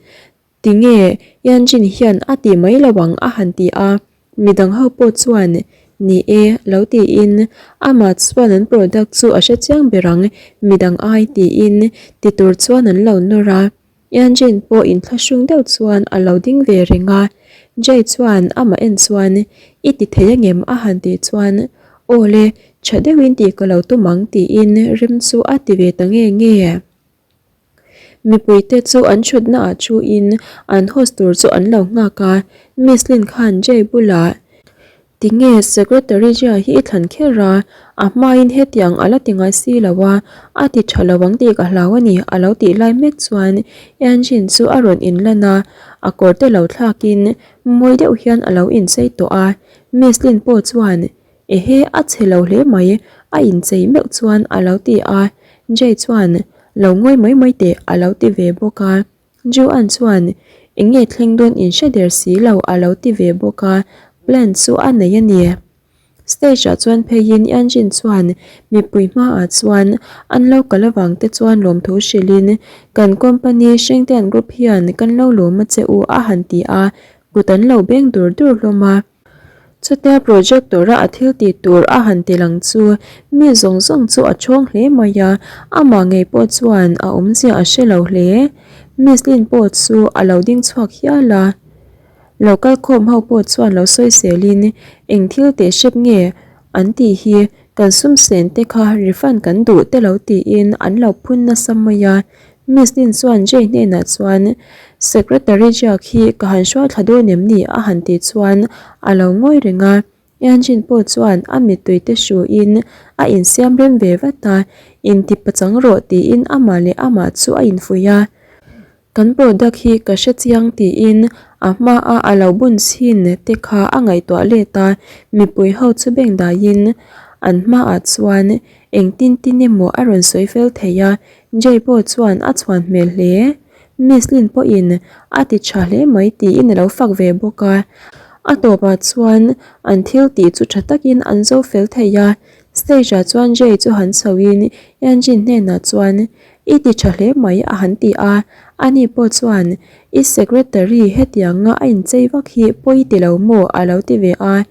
Tinge Yanjin hian a ti mai lo ang a han ti a, midang ho pawh chuan ni e lo tiin amah chuan an product chu a hre chiang ber ang midang ai tiin ti tur chuan an lo nawr a, Yanjin pawh inthlahrung deuh chuan a lo ding ve reng a, Jay chuan amah en chuan i ti thei angem a han tih chuan aw le tha deuhin tih ka lo tum ang tiin rem chu a ti ve ta nge nge. Mipuite chu an thutna ah thuin an host tur chu an lo nghak a, Miss Lin khan Jay bulah. Tinge Secretary Jia hi i thlan kher a, a hmain hetiang a la ti ngai si lo a, a ti tha lo ang tih ka hlau a ni a lo tih lai mek chuan Engine chu a rawn inlan a, a kawr te lo thlakin mawi deuh hian a lo inchei tawh a, Miss Lin pawh chuan Ehe a chhe lo hle mai a inchei meuh chuan a lo ti a, Jay chuan Lo ngawi mai mai teh a lo ti ve bawk a. Joan chuan, Eng nge thleng dawn in hre der si lo a lo ti ve bawk a, plan chu a nei a ni. Stage ah chuan pheiin Eunjin chuan mipui hmaah chuan an lo kal avang te chuan lawmthu hrilhin, Kan company Shengtian Group hian kan lo lawm a che u a han ti a, kut an lo beng dur dur hlawm a. Chutia projector-a a thil tih tur a han ti lang chu mi zawng zawng chu a chhawng hle mai a, amah ngei pawh chuan a awmzia a hre lo hle. Miss Lin pawh chu a lo ding chhuak hial a, lo kal khawm ho pawh chuan lo sawi selin eng thil teh hrep nge an tih hi kan sum sen te kha refund kan duh te lo tiin an lo phun nasa mai a. Miss Lin chuan Jay hnenah chuan Secretary Jack hi ka han hruai thla dawn em ni a han tih chuan a lo ngawi reng a, Eunjin pawh chuan a mittui te hruin a insiam rem ve vat a, inti pachang rawh tiin amah leh amah chu a infuih a. Kan product hi ka hre chiang tiin a hmaa a lo bun chhin te kha a ngaihtuah let a, mipui ho chu beng daiin an hmaah chuan engtin tin emaw a rawn sawi fel thei a, Jay pawh chuan a chhuan hmel hle. Miss Lin pawhin a ti tha hle mai tiin a lo fak ve bawk a. A tawpah chuan an thil tih chu tha takin an zo fel thei a. Stage ah chuan Jay chu han chhoin Eunjin hnenah chuan I ti tha hle mai a han ti a. Ani pawh chuan I secretary hetianga a inchei vak hi pawi ti lo maw a lo ti ve a.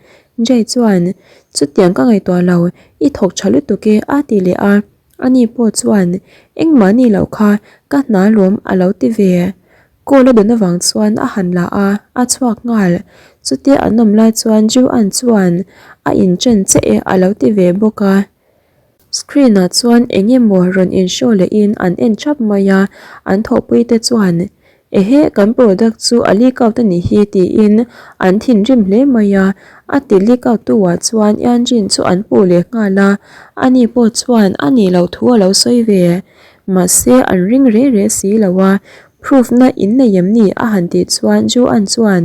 Jay chuan Chutiang ka ngaihtuah lo, i thawk tha lutuk e a ti leh a. Ani pawh chuan, Engmah ni loh kha, ka hna lawm a lo ti ve. Call a dawn avang chuan a han la a, a chhuak nghal. Chutia an awm lai chuan Ju-an chuan a inchen che e a lo ti ve bawk a. Screen ah chuan eng emaw rawn in show lehin an en thap mai a, an thawhpui te chuan Ehe, kan product chu a leak out a nih hi tiin an thinrim hle mai a, a ti leak out tu ah chuan Eunjin chu an puh leh nghal a, ani pawh chuan a nih loh thu a lo sawi ve. Mahse an ring reh reh si lo a, proof na in nei em ni a han tih chuan Ju-an chuan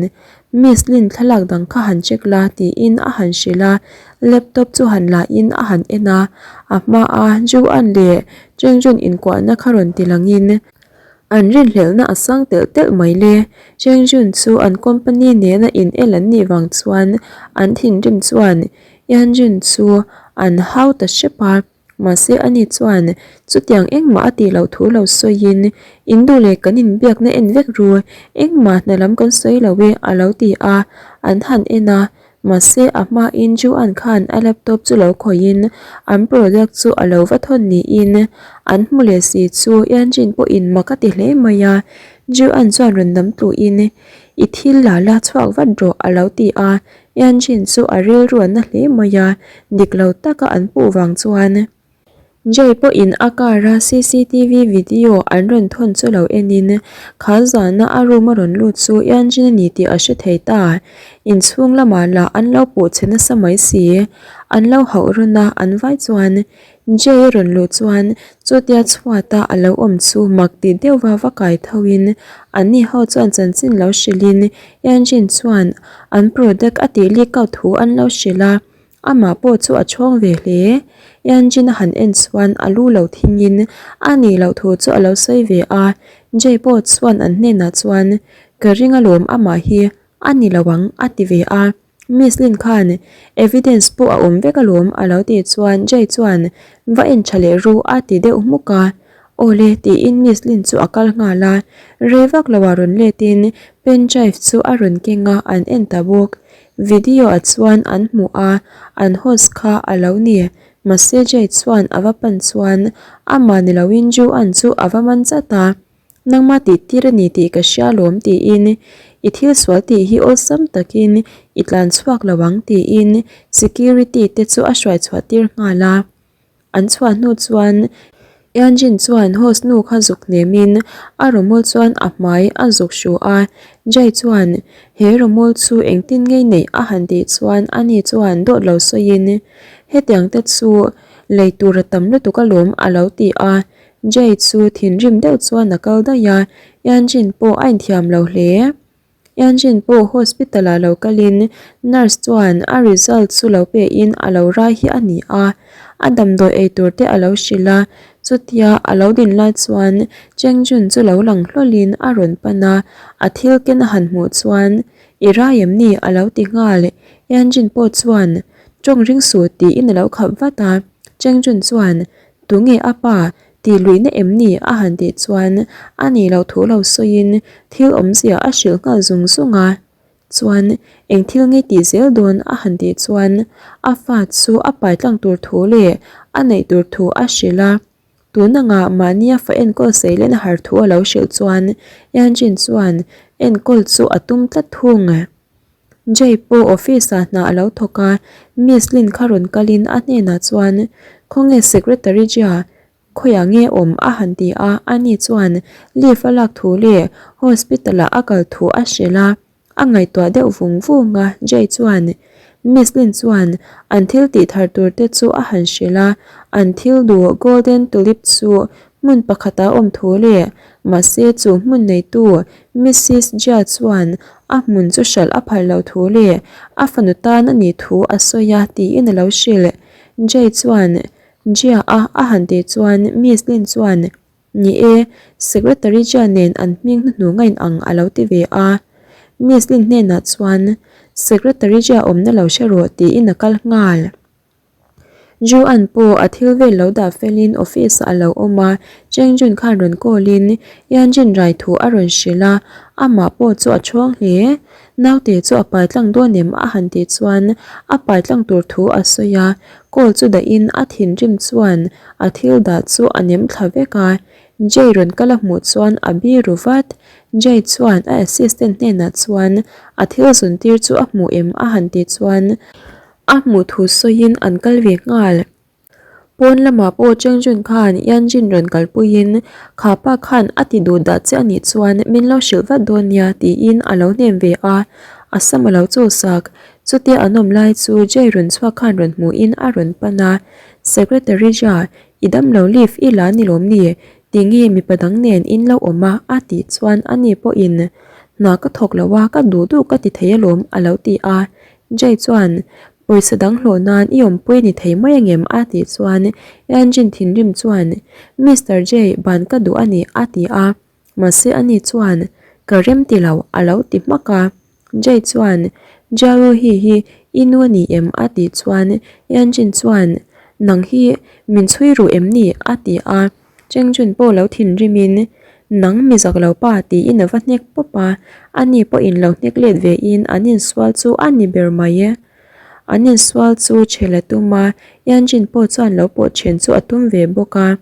Miss Lin thlalak dang kha han check la tiin a han hrilh a, laptop chu han la in a han en a, a hma a Ju-an leh Chengjun inkuahna kha rawn ti langin An rinhlelhna a sang telh telh mai le. Chengjun chu an company nena in el an nih vang chuan an thinrim chuan Yanjun chu an hau ta hrep a, mahse ani chuan chutiang engmah a tih loh thu lo sawiin in duh leh kan inbiakna en vek ru, engmah hna lam kan sawi lo e a lo ti a, an han en a, Mahse a hmain Juan khan a laptop chu lo khawihin an product chu a lo va thawn niin an hmu leh si chu Eunjin pawhin mak a ti hle mai a, Juan chuan rawn dam tluhin I thil la la chhuak vat rawh a lo ti a, Eunjin chu a rilru a na hle mai a, dik lo taka an puh vang chuan. Jay pawhin a car a cctv video an rawn thawn chu lo enin kha zana a room a rawn lut chu Eunjin a ni tih a hre thei ta. Inchhung lamah lah an lo puh chhe nasa mai si. An lo hauh rawn a, an vai chuan Jay a rawn luh chuan chutia chhuata a lo awm chu mak tih deuhva va kai thoin anni ho chuan chanchin lo hrilhin Eunjin chuan an product a tih leak out thu an lo hrilh a. Amah pawh chu a chhawng ve hle. Eunjin a han en chuan a lu lo thingin a nih loh thu chu a lo sawi ve a. Jay pawh chuan an hnenah chuan, Ka ring alawm amah hi a ni lo ang a ti ve a. Miss Lin khan evidence pawh a awm vek alawm a lo tih chuan Jay chuan va en tha leh ru a ti deuh hmuk a. Awle tiin Miss Lin chu a kal nghal a. Rei vak loah rawn letin pen drive chu a rawn keng a an en ta bawk. Video ah chuan an hmuh a, an host kha a lo ni. Mahse Jay chuan a va pan chuan amah ni loin Ju-an chu a va man chat a, Nangma tih tir a ni tih ka hria lawm tiin i thil sual tih hi awlsam takin i tlan chhuak lo ang tiin security te chu a hruai chhuah tir nghal a. An chhuah hnu chuan. Yanjin chuan host nu kha zuk hnemin a rawmawl chuan a hmai a zuk hru a. Jay chuan he rawmawl chu engtin ngei neih a han tih chuan ani chuan dawt lo sawiin hetiang te chu lei tur a tam lutuk alawm a lo ti a. Jay chu thinrim deuh chuan a kal daih a, Yanjin pawh a inthiam lo hle. Yanjin pawh hospital ah lo kalin nurse chuan a result chu lo pein a lo rai hi a ni a, a damdawi ei tur te a lo hrilh a, chutia a lo din lai chuan Chengjun chu lo lang hlawlin a rawn pan a, a thil ken a han hmuh chuan I rai em ni? a lo ti nghal. Yanjin pawh chuan tawng ring suh tiin a lo khap vat a, Chengjun chuan Tunge a pa? Tih luihna em ni? a han tih chuan a nih loh thu lo sawiin thil awmzia a hrilh nghal zung zung a. Chuan eng thil nge tih zel dawn a han tih chuan a fa chu a pai tlang tur thu leh a neih tur thu a hrilh a. Tun anga mahnia fa enkawl seilen a har thu a lo hrilh chuan Yanjin chuan enkawl chu a tum tlat thung. Jay pawh office ah hna a lo thawk a, Miss Lin kha rawn kalin a hnenah chuan, Khawnge Secretary Jia, khawiah nge awm? a han ti a, ani chuan leave a lak thu leh hospital ah a kal thu a hrilh a, a ngaihtuah deuh vung vung a, Jay chuan Miss Lin chuan an thil tih thar tur te chu a han hrilh a, an thil duh Golden Tulip chu hmun pakhatah awm thu leh mahse chu hmun neitu Missis Jia chuan a hmun chu hralh a phal lo thu leh a fanu tan a nih thu a sawi a tiin a lo hrilh. Jay chuan Jia a a han tih chuan Miss Lin chuan Ni e, Secretary Jia nen an hming hnuhnung a inang a lo ti ve a. Miss Lin hnenah chuan Secretary Jia awmna lo hre rawh tiin a kal nghal. Ju-an pawh a thil vel lo dah felin office ah a lo awm a, Cheng Jun khan rawn call in Yan Jin rai thu a rawn hrilh a, amah pawh chu a chhuang hle. Naute chu a pai tlang dawn em a han tih chuan a pai tlang tur thu a sawi a, call chu dah in a thinrim chuan a thil dah chu a nem thla vek a, Jay rawn kal a hmuh chuan a biru vat. Jay chuan a assistant hnenah chuan a thil zun tir chu a hmuh em a han tih chuan A hmuh thu sawiin an kal ve nghal. Pawn lamah pawh Chengjun khan Yanjin rawn kalpuiin kha pa khan a ti duh dah che a nih chuan min lo hrilh vat dawn nia tiin a lo hnem ve a, a sam a lo chawlsak. Chutia an awm lai chu Jay rawn chhuak khan rawn hmuhin a rawn pan a, Secretary Jia, i damlo leave i la ni lawm ni? Tinge mipa dang nen in lo awm a? a tih chuan ani pawhin hna ka thawk lo a, ka duh duh ka ti thei alawm a lo ti a. Jay chuan, Pawisa dang hlawh nan i awmpui ni thei mai angem? a tih chuan Engine thinrim chuan, Mister Jay, ban ka duh a ni, a ti a. Mahse ani chuan, Ka rem ti lo, a lo ti hmak a. Jay chuan, Jiaruhi hi i nu a ni em? a tih chuan Engine chuan, Nang hi min chhui ru em ni? a ti a. Chengjun pawh lo thinrimin, Nang mi zak lo pa tiin a va hnek pawp a, ani pawhin lo hnek let vein an insual chu a ni ber mai e. An insual chu chhel a tum a, Yanjin pawh chuan lo pawh then chu a tum ve bawk a.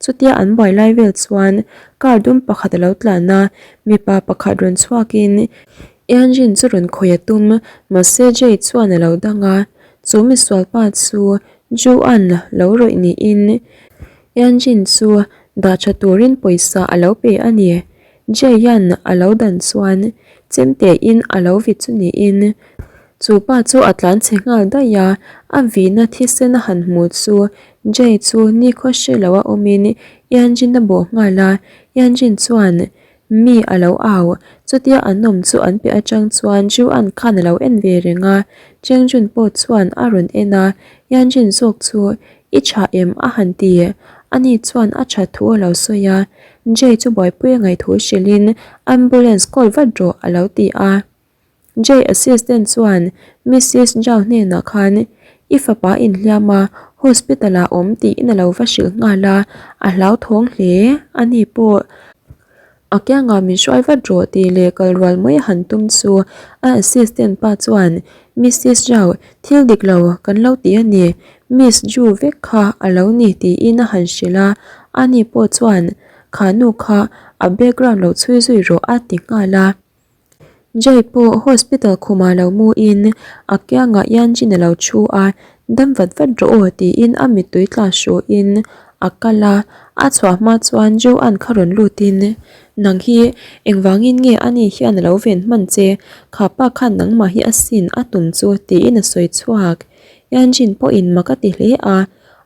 Chutia an buai lai vel chuan car dum pakhat a lo tlan a, mipa pakhat rawn chhuakin Yanjin chu rawn khawih a tum, mahse Jay chuan a lo dang a, chu misualpa chu Ju-a'n lo rawih niin Yanjin chu dah tha turin pawisa a lo pe a ni. Jae-an a lo dan chuan chemtein a lo vit chu niin chu pa chu a tlan chhe nghal daih a, a vihna thisen a han hmu chu Jae chu nikhaw hre lo a awmin Yanjin a bawh nghal a, Yanjin chuan Mi a lo au, chutia an awm chu an piah atang chuan Ju-an khan a lo en ve reng a, Cheng Jun pawh chuan a rawn en a, Yan Jin zawk chu i tha em a han ti, ani chuan a tha thu a lo sawi a, Jay chu buaipui a ngaih thu hrilhin ambulance call vat rawh a lo ti a. Jay assistant chuan Missis Zhao hnenah khan i fapa inhliam a, hospital ah awm tiin a lo va hrilh nghal a, a hlauthawng hle a ni pawh. A kiangah min hruai vat rawh tih leh kal rual mai a han tum chu a assistant pa chuan Missis Zhao thil dik lo kan lo ti a ni, Miss Zhu vek kha a lo ni tiin a han hrilh a, ani pawh chuan kha nu kha a background lo chhui zui rawh a ti nghal a. Jay pawh hospital khumah lo mu in a kiangah Yanjin a lo thu a, dam vat vat rawh aw tiin a mittui tla hru in a kal a, a chhuah hma chuan Joan kha rawn lut in Nang hi engvangin nge ani hian a lo ven hman che, kha pa khan nangmah hi a sin a tum chu tiin a sawi chhuak. Yanjin pawhin mak a ti hle a,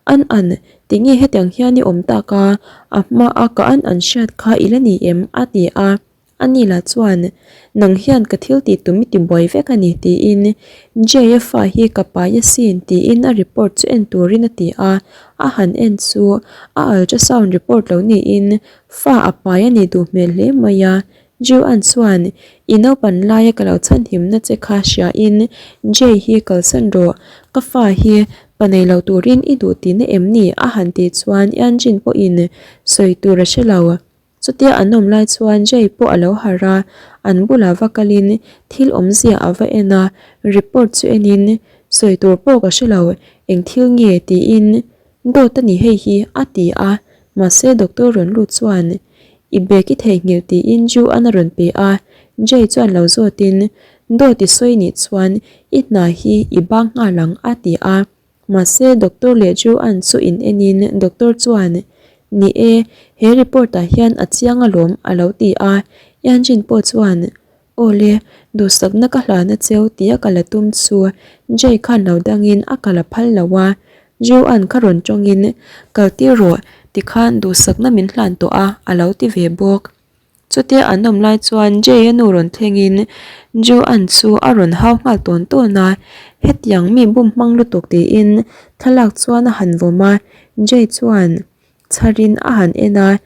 An an, tinge hetiang hian i awm tak a, a hma a ka an an hriat kha i la ni em? a ti a. Ani lah chuan, Nang hian ka thil tih tum i ti buai vek a ni tiin Jay-a fa hi ka pai asin tiin a report chu en turin a ti a, a han en chu a ultrasound report lo niin fa a pai a nih duh hmel hle mai a. Ju-an chuan, I naupan laia ka lo chhanhimna che kha hriain Jay hi kalsan rawh, ka fa hi pa nei lo turin i duh tihna em ni? a han tih chuan Yanjin pawhin sawi tur a hre lo. Chutia an awm lai chuan Jay pawh a lo harh a, an bulah va kalin thil awmzia a va en a, report chu enin, Sawi tur pawh ka hre lo, eng thil nge? tiin, Dawt a ni hei hi, a ti a, mahse doctor rawn lut chuan, I bag i theihnghilh tiin Ju an a rawn pe a, Jay chuan lo zawtin, Dawt i sawi nih chuan i hna hi i bang nghal ang, a ti a. Mahse Doctor leh Joanne chu in enin Doctor chuan, Ni e, he report ah hian a chiang alawm a lo ti a. Yanjin pawh chuan, Aw le, duhsakna ka hlana cheu tia ka la tum chu Jay khan lo dangin a ka la phal lo a. Joanne kha rawn tawngin, Kal tir rawh, tikhan duhsakna min hlan tawh a a lo ti ve bawk. Chutia an awm lai chuan Jay-a nu rawn thlengin Joanne chu a rawn hau nghal tawn tawn a, hetiang mi bum hmang lutuk tiin thlalak chuan a han vawm a, Jay chuan chharin a han en a,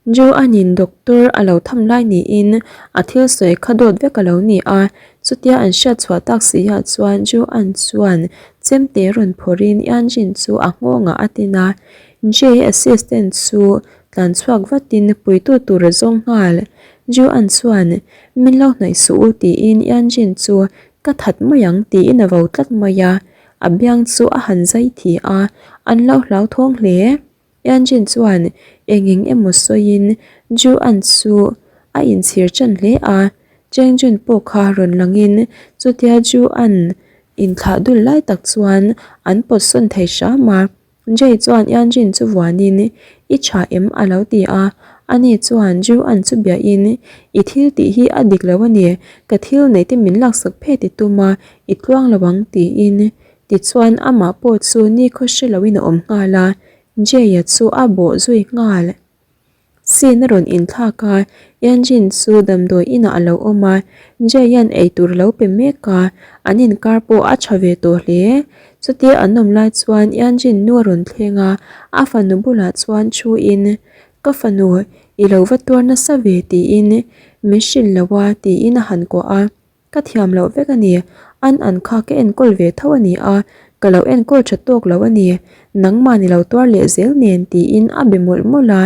Joanne-in doctor a lo tham lai niin a thil sawi kha dawt vek a lo ni a, chutia an hriat chhuah tak si ah chuan Joanne chuan chemte rawn phawrhin Yanjin chu a nghawngah a tin a, Jay-a assistant chu Tlan chhuak vatin puitu tur a zawng nghal. Ju-an chuan, Min lo hnaih suh u tiin Yanjin chu ka that mai ang tiin a vo tlat mai a. A biang chu a han zai thi a, an lo hlauthawng hle. Yanjin chuan eng eng emaw sawiin Ju-an chu a inchhir ṭan hle a. Cheng Jun pawh kha rawn langin chutia Ju-an inthlah dul lai tak chuan an pawt sawn thei hram a. Jay chuan Yanjin chu vuanin, I tha em? a lo ti a. Ani chuan Ju-an chu biahin, I thil tih hi a dik lo a ni, ka thil neih te min laksak phet i tum a, i tluang lo ang tiin. Tichuan amah pawh chu nikhaw hre loin a awm nghal a, Jay-a chu a bawh zui nghal. Scene a rawn inthlak a, Yanjin chu damdawi inah a lo awm a, Jay-a'n eitur a lo pe mek a, an inkar pawh a tha ve tawh hle. Chutia an awm lai chuan Yanjin nu a rawn thleng a, a fanu bulah chuan thuin, Ka fanu, i lo va tuar nasa ve tiin min hrilh lo a tiin a han kuah a. Ka thiam loh vek a ni, an an kha ka enkawl ve tho a ni a, ka lo enkawl tha tawk lo a ni, nangmah ni lo tuar leh zel nen tiin a be mawlh mawlh a.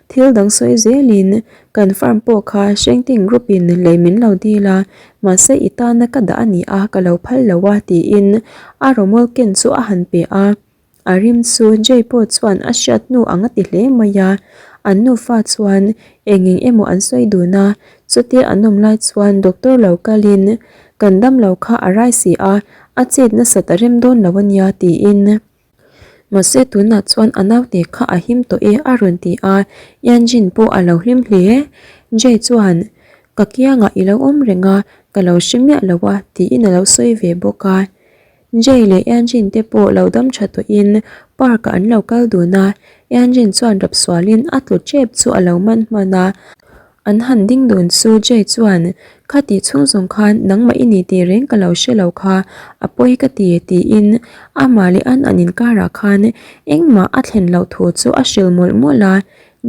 Thil dang sawi zelin kan farm pawh kha Hrengting group in lei min lo dil a, mahse i tana ka dah a ni a, ka lo phal lo a tiin a rawmawl ken chu a han pe a. A rim chu Jay pawh chuan a hriat hnu ang a ti hle mai a, an nufa chuan eng eng emaw an sawi dun a, chutia an awm lai chuan doctor lo kalin kan damlo kha a rai si a, a chet nasat a rem dawn lo a nia tiin. Mahse tunah chuan a naute kha a him tawh e a rawn ti a, Yanjin pawh a lo hlim hle. Jay chuan ka kiangah i lo awm reng a, ka lo hre miah lo a tiin a lo sawi ve bawk a. Jay leh Yanjin te pawh lo dam tha tawhin park ah an lo kal dun a, Yanjin chuan rap sualin a tlu tep chu a lo man hman a, an han ding dun chu Jay chuan Kha tih chhung zawng khan nangmah i ni tih reng ka lo hre lo kha, a pawi ka ti tiin amah leh an an inkarah khan engmah a thlen loh thu chu a hrilh mawlh mawlh a.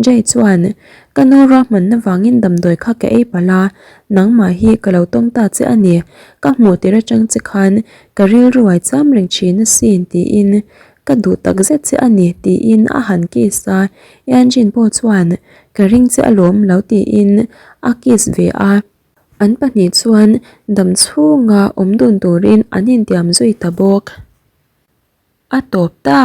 Jay chuan, Ka nu ruahmanna vangin damdawi kha ka ei palh a, nangmah hi ka lo tawng ta che a ni. Ka hmuh tir atang che khan ka rilru ai cham reng thin asin tiin ka duh tak zet che a ni tiin a han kiss a. Eanjin pawh chuan, Ka ring che alawm lo tiin a kiss ve a. An pahnih chuan dam chhunga awm dun turin an intiam zui ta bawk. A tawp ta!